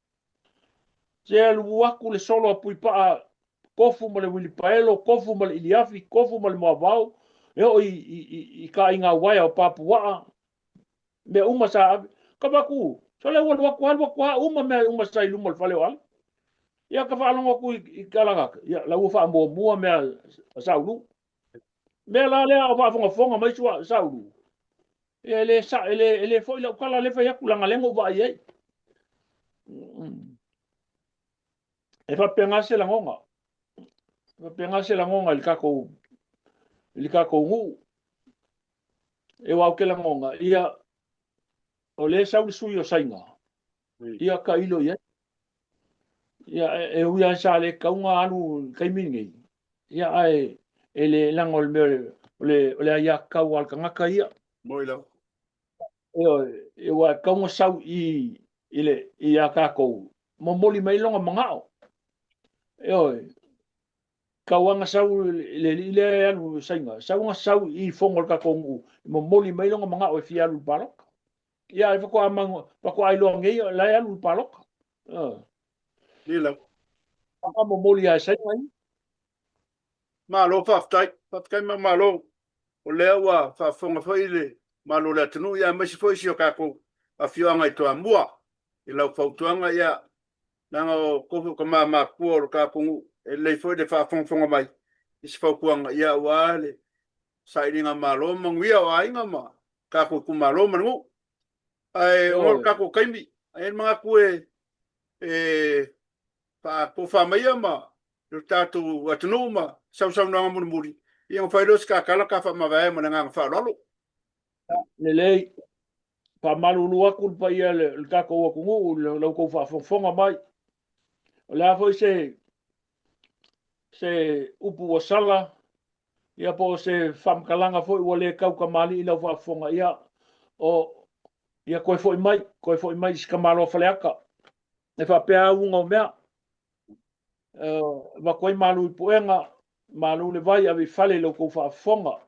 Se alu atu le solo a Puipaa, tofu ma le uilipaelo, tofu ma le iliafi, tofu ma le moavao, e oo i, i, i, i ka aiga uaea o Papuaa, mea uma sa ave. Ka avatu, sole ua alu atu, alu atu lava uma mea uma sa i luma o le fale o Ale. Ia ka faalogo atu i, i tala, ia la ua faamuamua mea a Saulu. Mea la lea o faafogafoga mai sua Saulu. Ia e le sa, e le, e le foi lau tala lea fai atu leaga lea na ou vaai ai. E faapena se lagona. E faapena se lagona i le tatou, i le tatou nuu. E aua ou te lagona, ia, o lea e sau le sui o Saina, ia tailo i ai. Ia, e ui lava sa le tatau ona alu i le taimi lenei, ia, ae e le leaga o le mea o le, o le aiatatau a le tagata ia. Moi lava. Ioe, aua e tatau ona sau i i le ia tatou, momoli mai lona manao. Ioe. Tau lava na sau le alii lea e alu i Saina, sau na sau i fono a le tatou nuu e momoli mai lona manao e fia alu i le palota. Ia ae faatoa manu, faatoa iloa nei o la e alu i le palota. Ni lava. Faatoa momoli lava e Saina ia. Malo faafetai. Faafetai ma malo. O lea ua faafofoga foi le malo o le atunuu ia aemaise foi si o tatou afioaga i Toamua i lau fautuaga ia leaga o outou foi o tama matutua o le tatou nuu e lelei foi le faafogafoga mai i se fautuaga ia aua le sailiga malo ma manuia o aiga ma tatou itumalo ma le nuu. Ae ona o le tatou taimi, e i ai le manatu e e faatofa maia ma lo tatou atunuu ma sausaunoaga mulimuli, ia ona fai lea o se ta tala ta faamavae ma le agaga faaaloalo. Lelei. Faamalulu atu le paia o le tatou atunuu i la outou faafogafoga mai. O le a foi se se upu ua sala, ia po o se faamatalaga foi ua le tautamalii i lau faafofoga, ia, o, ia toe foi mai, toe foi mai i si tamaloa Faleata. E faapea lava uiga o mea. Avatu ai malu i puega, malu le vai, ave i fale i la outou faafofoga.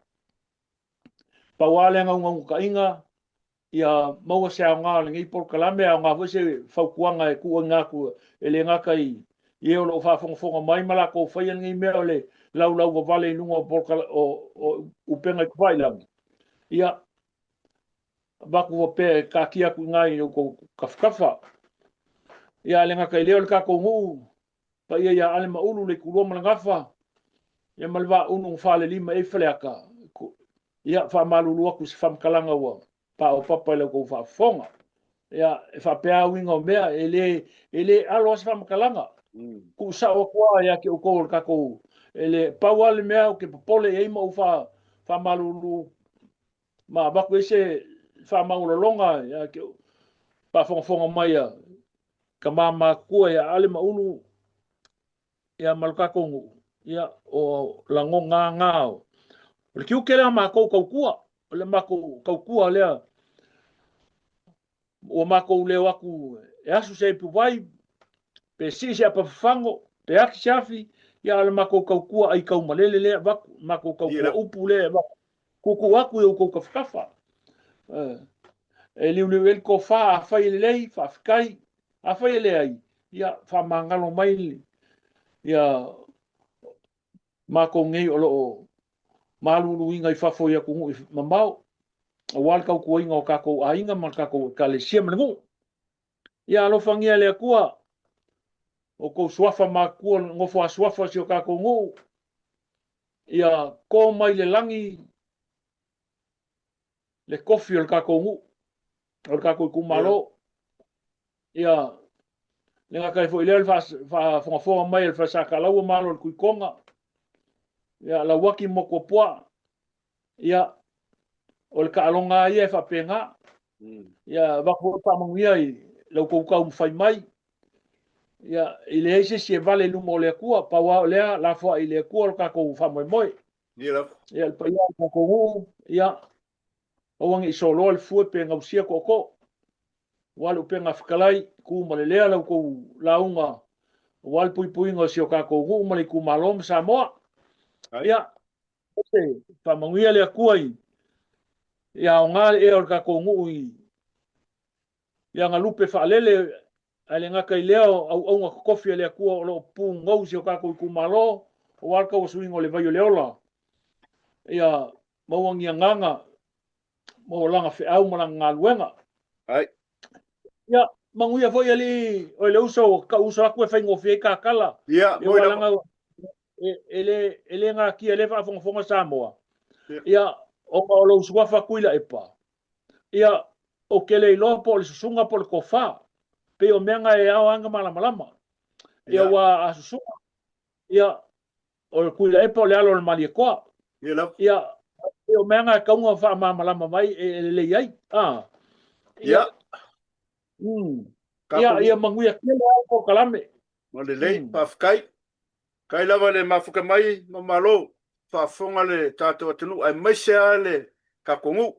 Pau lava le naunautaiga ia maua se aoga o lenei polokalame, aoga foi se fautuaga e tuuaina atu e le gata i e o lo o faafogafoga mai ma latou faia lenei mea o le laulauvavale i luga o upega i tafailagi. Ia, avatu faapea e taatia atu i ina i outou tafatafa. Ia, ae le gata i lea o le tatou nuu, paia ia Ale ma Ulu, le Itulua ma le Gafa, ia ma le Vaaulu na falelima i ai Faleata. Ia, faamalulu atu i se faamatalaga ua paopapa i la outou faafofoga. Ia, e faapea lava uiga o mea, e le, e le alo lava se faamatalaga. Tuu sao atu lava ia te outou o le tatou, e le, pau lava le mea ou te popole i ai ma ou faamalulu ma avatu ai se faamaualaloga ia te faafogafoga mai a tama matutua ia Ale ma Ulu ia ma lo tatou nuu, ia o lagona na o le tiute lea matou tautua, o le matou tautua lea ua matou leo atu e asu se ipuvai pe sii se apafafago pe ati se afi, ia o le matou tautua ai taumalele lea avatu, matou tautua upu lea avatu tuutuu atu i outou tafatafa. E liuliu i ai le tofa, afai e lelei, faafetai, afai e leai, ia faamagalo mai ia matou nei o lo o maluluina i fafo i atunuu mamao, aua le tautuaina o tatou aiga ma le tatou Ekalesia ma le nuu. Ia alofagia e le Atua outou suafa matutua, nofo a suafa o si o tatou nuu, ia to mai le lagi le tofi o le tatou nuu, o le tatou itumalo. Ia le gata ai foi lea o le faafogafoga mai a le Fale-Sa-Talaua malo o le Tuitoga, ia Lauaki ma Motuopuaa, ia o le taaloga lava ia e faapena. Ia avatu foi faamanuia i la outou taumafai mai. Ia e leai se isi e vale i luma o le Atua, pau lava o lea lafoai i le Atua lo tatou faamoemoe. Ia le paia o le tatou nuu, ia aua ne i soloa le fue pe gausia tootoo. Aua le upega fetalai, tu ma le lea la outou lauga aua le puipuiga o si o tatou nuu ma le itumalo ma Samoa. Ia, faamanuia le Atua i ia aoga le ea o le tatou nuu i i ana lupe faalele, ae le gata i lea o auauna totofi a le Atua o lo o pugou i si o tatou itumalo, aua le tauasuina o le vai o le ola. Ia maua ni agaga mo lana feau ma lana galuega. Ai. Ia, manuia foi alii, oi le uso, ua tau uso atu e faigofie ai ta tala. Ia, moi lava. E, e, le, e le gatia le faafogafoga Samoa. Ia, ia ona o lou suafa Tuilaepa. Ia, ou te le iloa po o le susuga po o le tofa. Pei o mea na e ao lava ona malamalama. Ia, ua a susuga, ia, o le Tuilaepa o le alo o le Malietoa. Ia lava. Ia, pei o mea na e tatau ona faamalamalama mai e lelei ai. Ah. Ia. Ia, ia manuia tele lava le polokalame. Ua lelei, faafetai. Kai lava le mafuta mai ma malo faafofoga le tatou atunuu aemaise lava le tatou nuu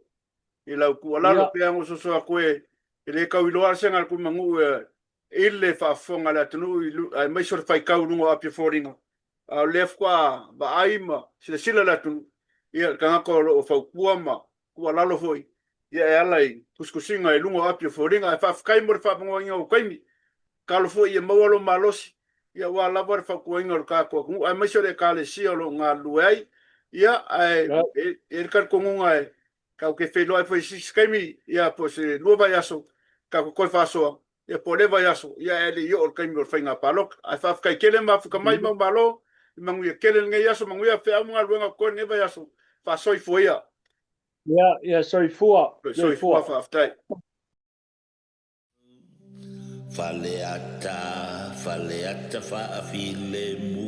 i lau tuualalo pei ona soso atu e le tau iloa lava se galuega nuu i le faafofoga a le atunuu aemaise o le faitau i luga o api o foliga. A o lea faatoa vaai ma silasila le atunuu, ia, le tagata o lo o fautua ma tuualalo foi, ia, e ala i tusitusiga i luga o api o foliga. Ae faafetai mo le faavanoaina o taimi. Tatalo foi ia maua lou malosi, ia, aua lava le fautuaina o le tatou atunuu, aemaise o le Ekalesia o lo o galulue ai. Ia, ae e i ai le talitonuga e tatou te feiloai foi i se isi taimi, ia, po o se 2 vaiaso, tatou toe faasoa, ia, po o lea vaiaso, ia, ae le i oo i le taimi o le faiga palota. Ae faafetai tele mafuta mai Maumalo, manuia tele lenei aso, manuia feau ma galuega o totoe lenei vaiaso, faasoifua ia. Ia, ia soifua. Soifua, faafetai. Faleata, Faleata faafilemu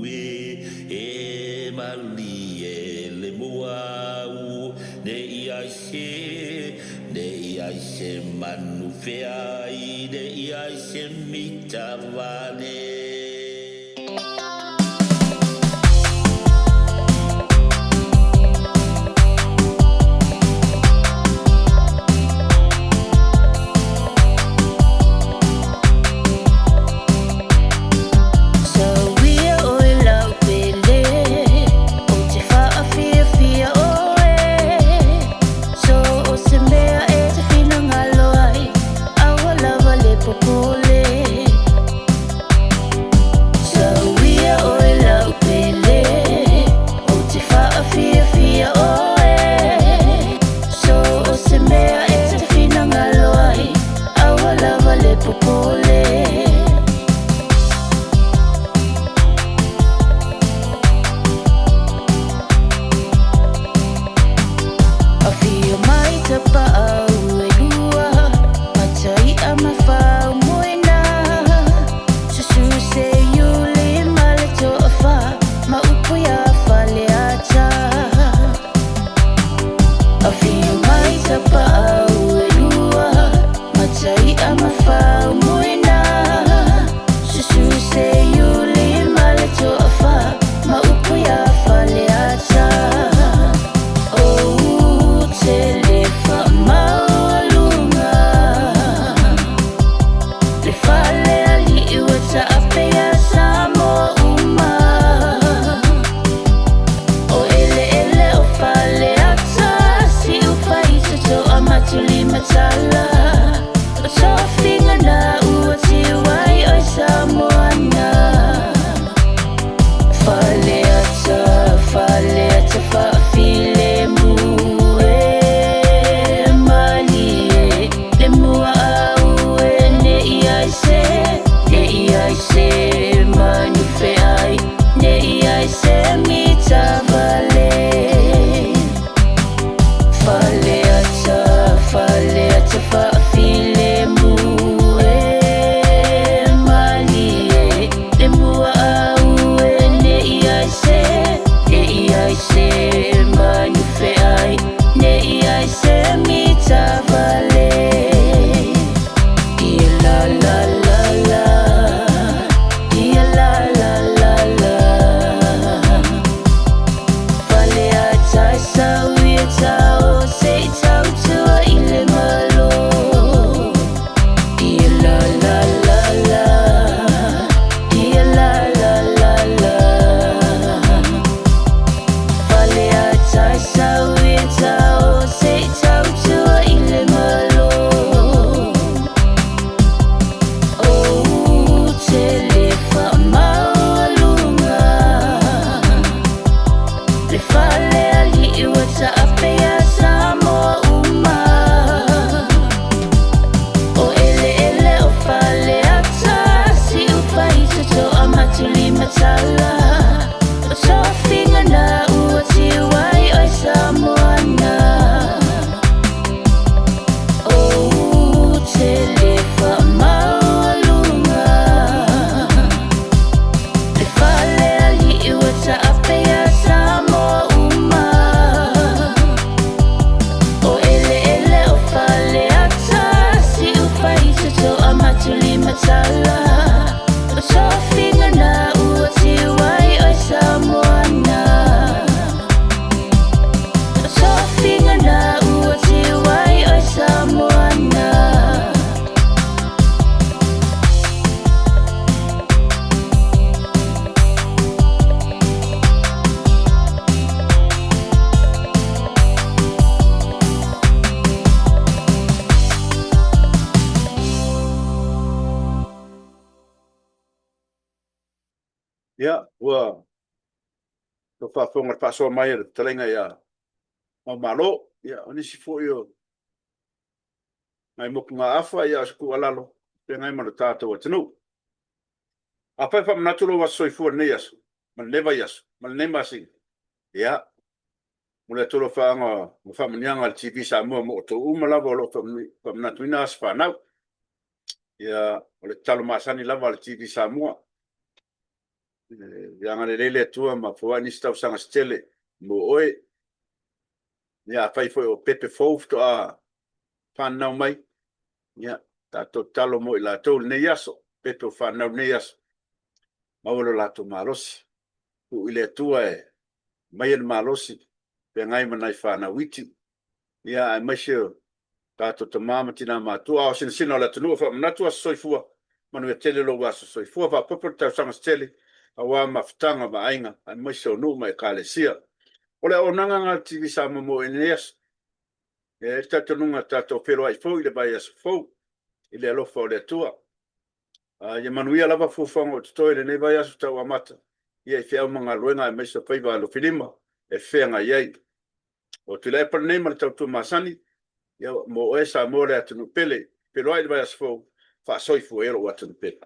e, e malie le muau, ne i ai se, ne i ai se manu feai, ne i ai se mita vane. Sauia oe lau pele, ou te faafiafia oe. So o se mea e te finagalo ai, aua lava le popole. Sauia oe lau pele, ou te faafiafia oe. So o se mea e te finagalo ai, aua lava le popole. Afio mai tapaau e lua, Mataia ma Faumuina. Susu Seiuli ma le Toafa, ma upu ia Faleata. Afio mai tapaau e lua, Mataia ma Faumuina. Susu Seiuli ma le Toafa, ma upu ia Faleata. Ou te le faamaualuga le fale alii ua taape ia Samoa uma. O eleele o Faleata, Siufaita, Toamatulimatala. O tofiga na ua tiu ai oe Samoa na. Faleata, Faleata faafilemu e, malie le muaau e, ne i ai se, ne i ai se manu feai, ne i ai se mitavale. Faleata, Faleata faafilemu e, malie le muaau e, ne i ai se, ne i ai se manu feai, ne i ai se mitavale. Ia la la la la, ia la la la la. Faleata e sau ia tao, se i tautua i le Malo. Ia la la la la, ia la la la la. Faleata e sau ia tao, se i tautua i le Malo. Ou te le faamaualuga le fale alii ua taape ia Samoa uma. O eleele o Faleata, Siufaita, Toamatulimatala. O tofiga na ua tiu ai oe Samoa na. Ou te le faamaualuga le fale alii ua taape ia Samoa uma. O eleele o Faleata, Siufaita, Toamatulimatala. O tofiga na ua tiu ai oe Samoa na. O tofiga na ua tiu ai oe Samoa na. Ia, ua ua faafofoga le faasoa mai a le fetalaiga ia Maumalo, ia, o nisi foi o nai motugaafa, ia, o se tuualalo feagai ma lo tatou atunuu. Afai e faamanatu lou aso soifua i lenei aso, ma lenei vaiaso, ma lenei masina, ia, momoli atu alofaaga ma faamanuiaga a le TV Samoa mo outou uma lava o lo o faamanatuina aso fanau. Ia, o le tatalo masani lava a le TV Samoa, ia agalelei le Atua ma foai nisi tausaga se tele mo oe. Ia, afai foi o pepe fou faatoa fananau mai, ia, tatou tatalo mo i latou i lenei aso, pepe o fananau i lenei aso, maua lo latou malosi. Tuu i le Atua e aumaia le malosi feagai ma nai fanau iti, ia aemaise o tatou tama ma tina matutua, a o sinasina o le atunuu e faamanatu aso soifua, manuia tele lou aso soifua, faaopoopo le tausaga se tele aua mafutaga ma aiga aemaise o nuu ma ekalesia. O le auaunaga lena a le TV Samoa mo oe i lenei aso. E i ai le talitonuga tatou feiloai fou i le vaiaso fou i le alofa o le Atua. Ia manuia lava fuafuaga o totoe i lenei vaiaso tau amata ia i feau ma galuega aemaise o faiva alofilima e feagai ai. O Tuilaepa lenei ma le tautua masani, ia mo oe Samoa le atunuu pele. Feiloai i le vaiaso fou, faasoifua ia lou atunuu pele.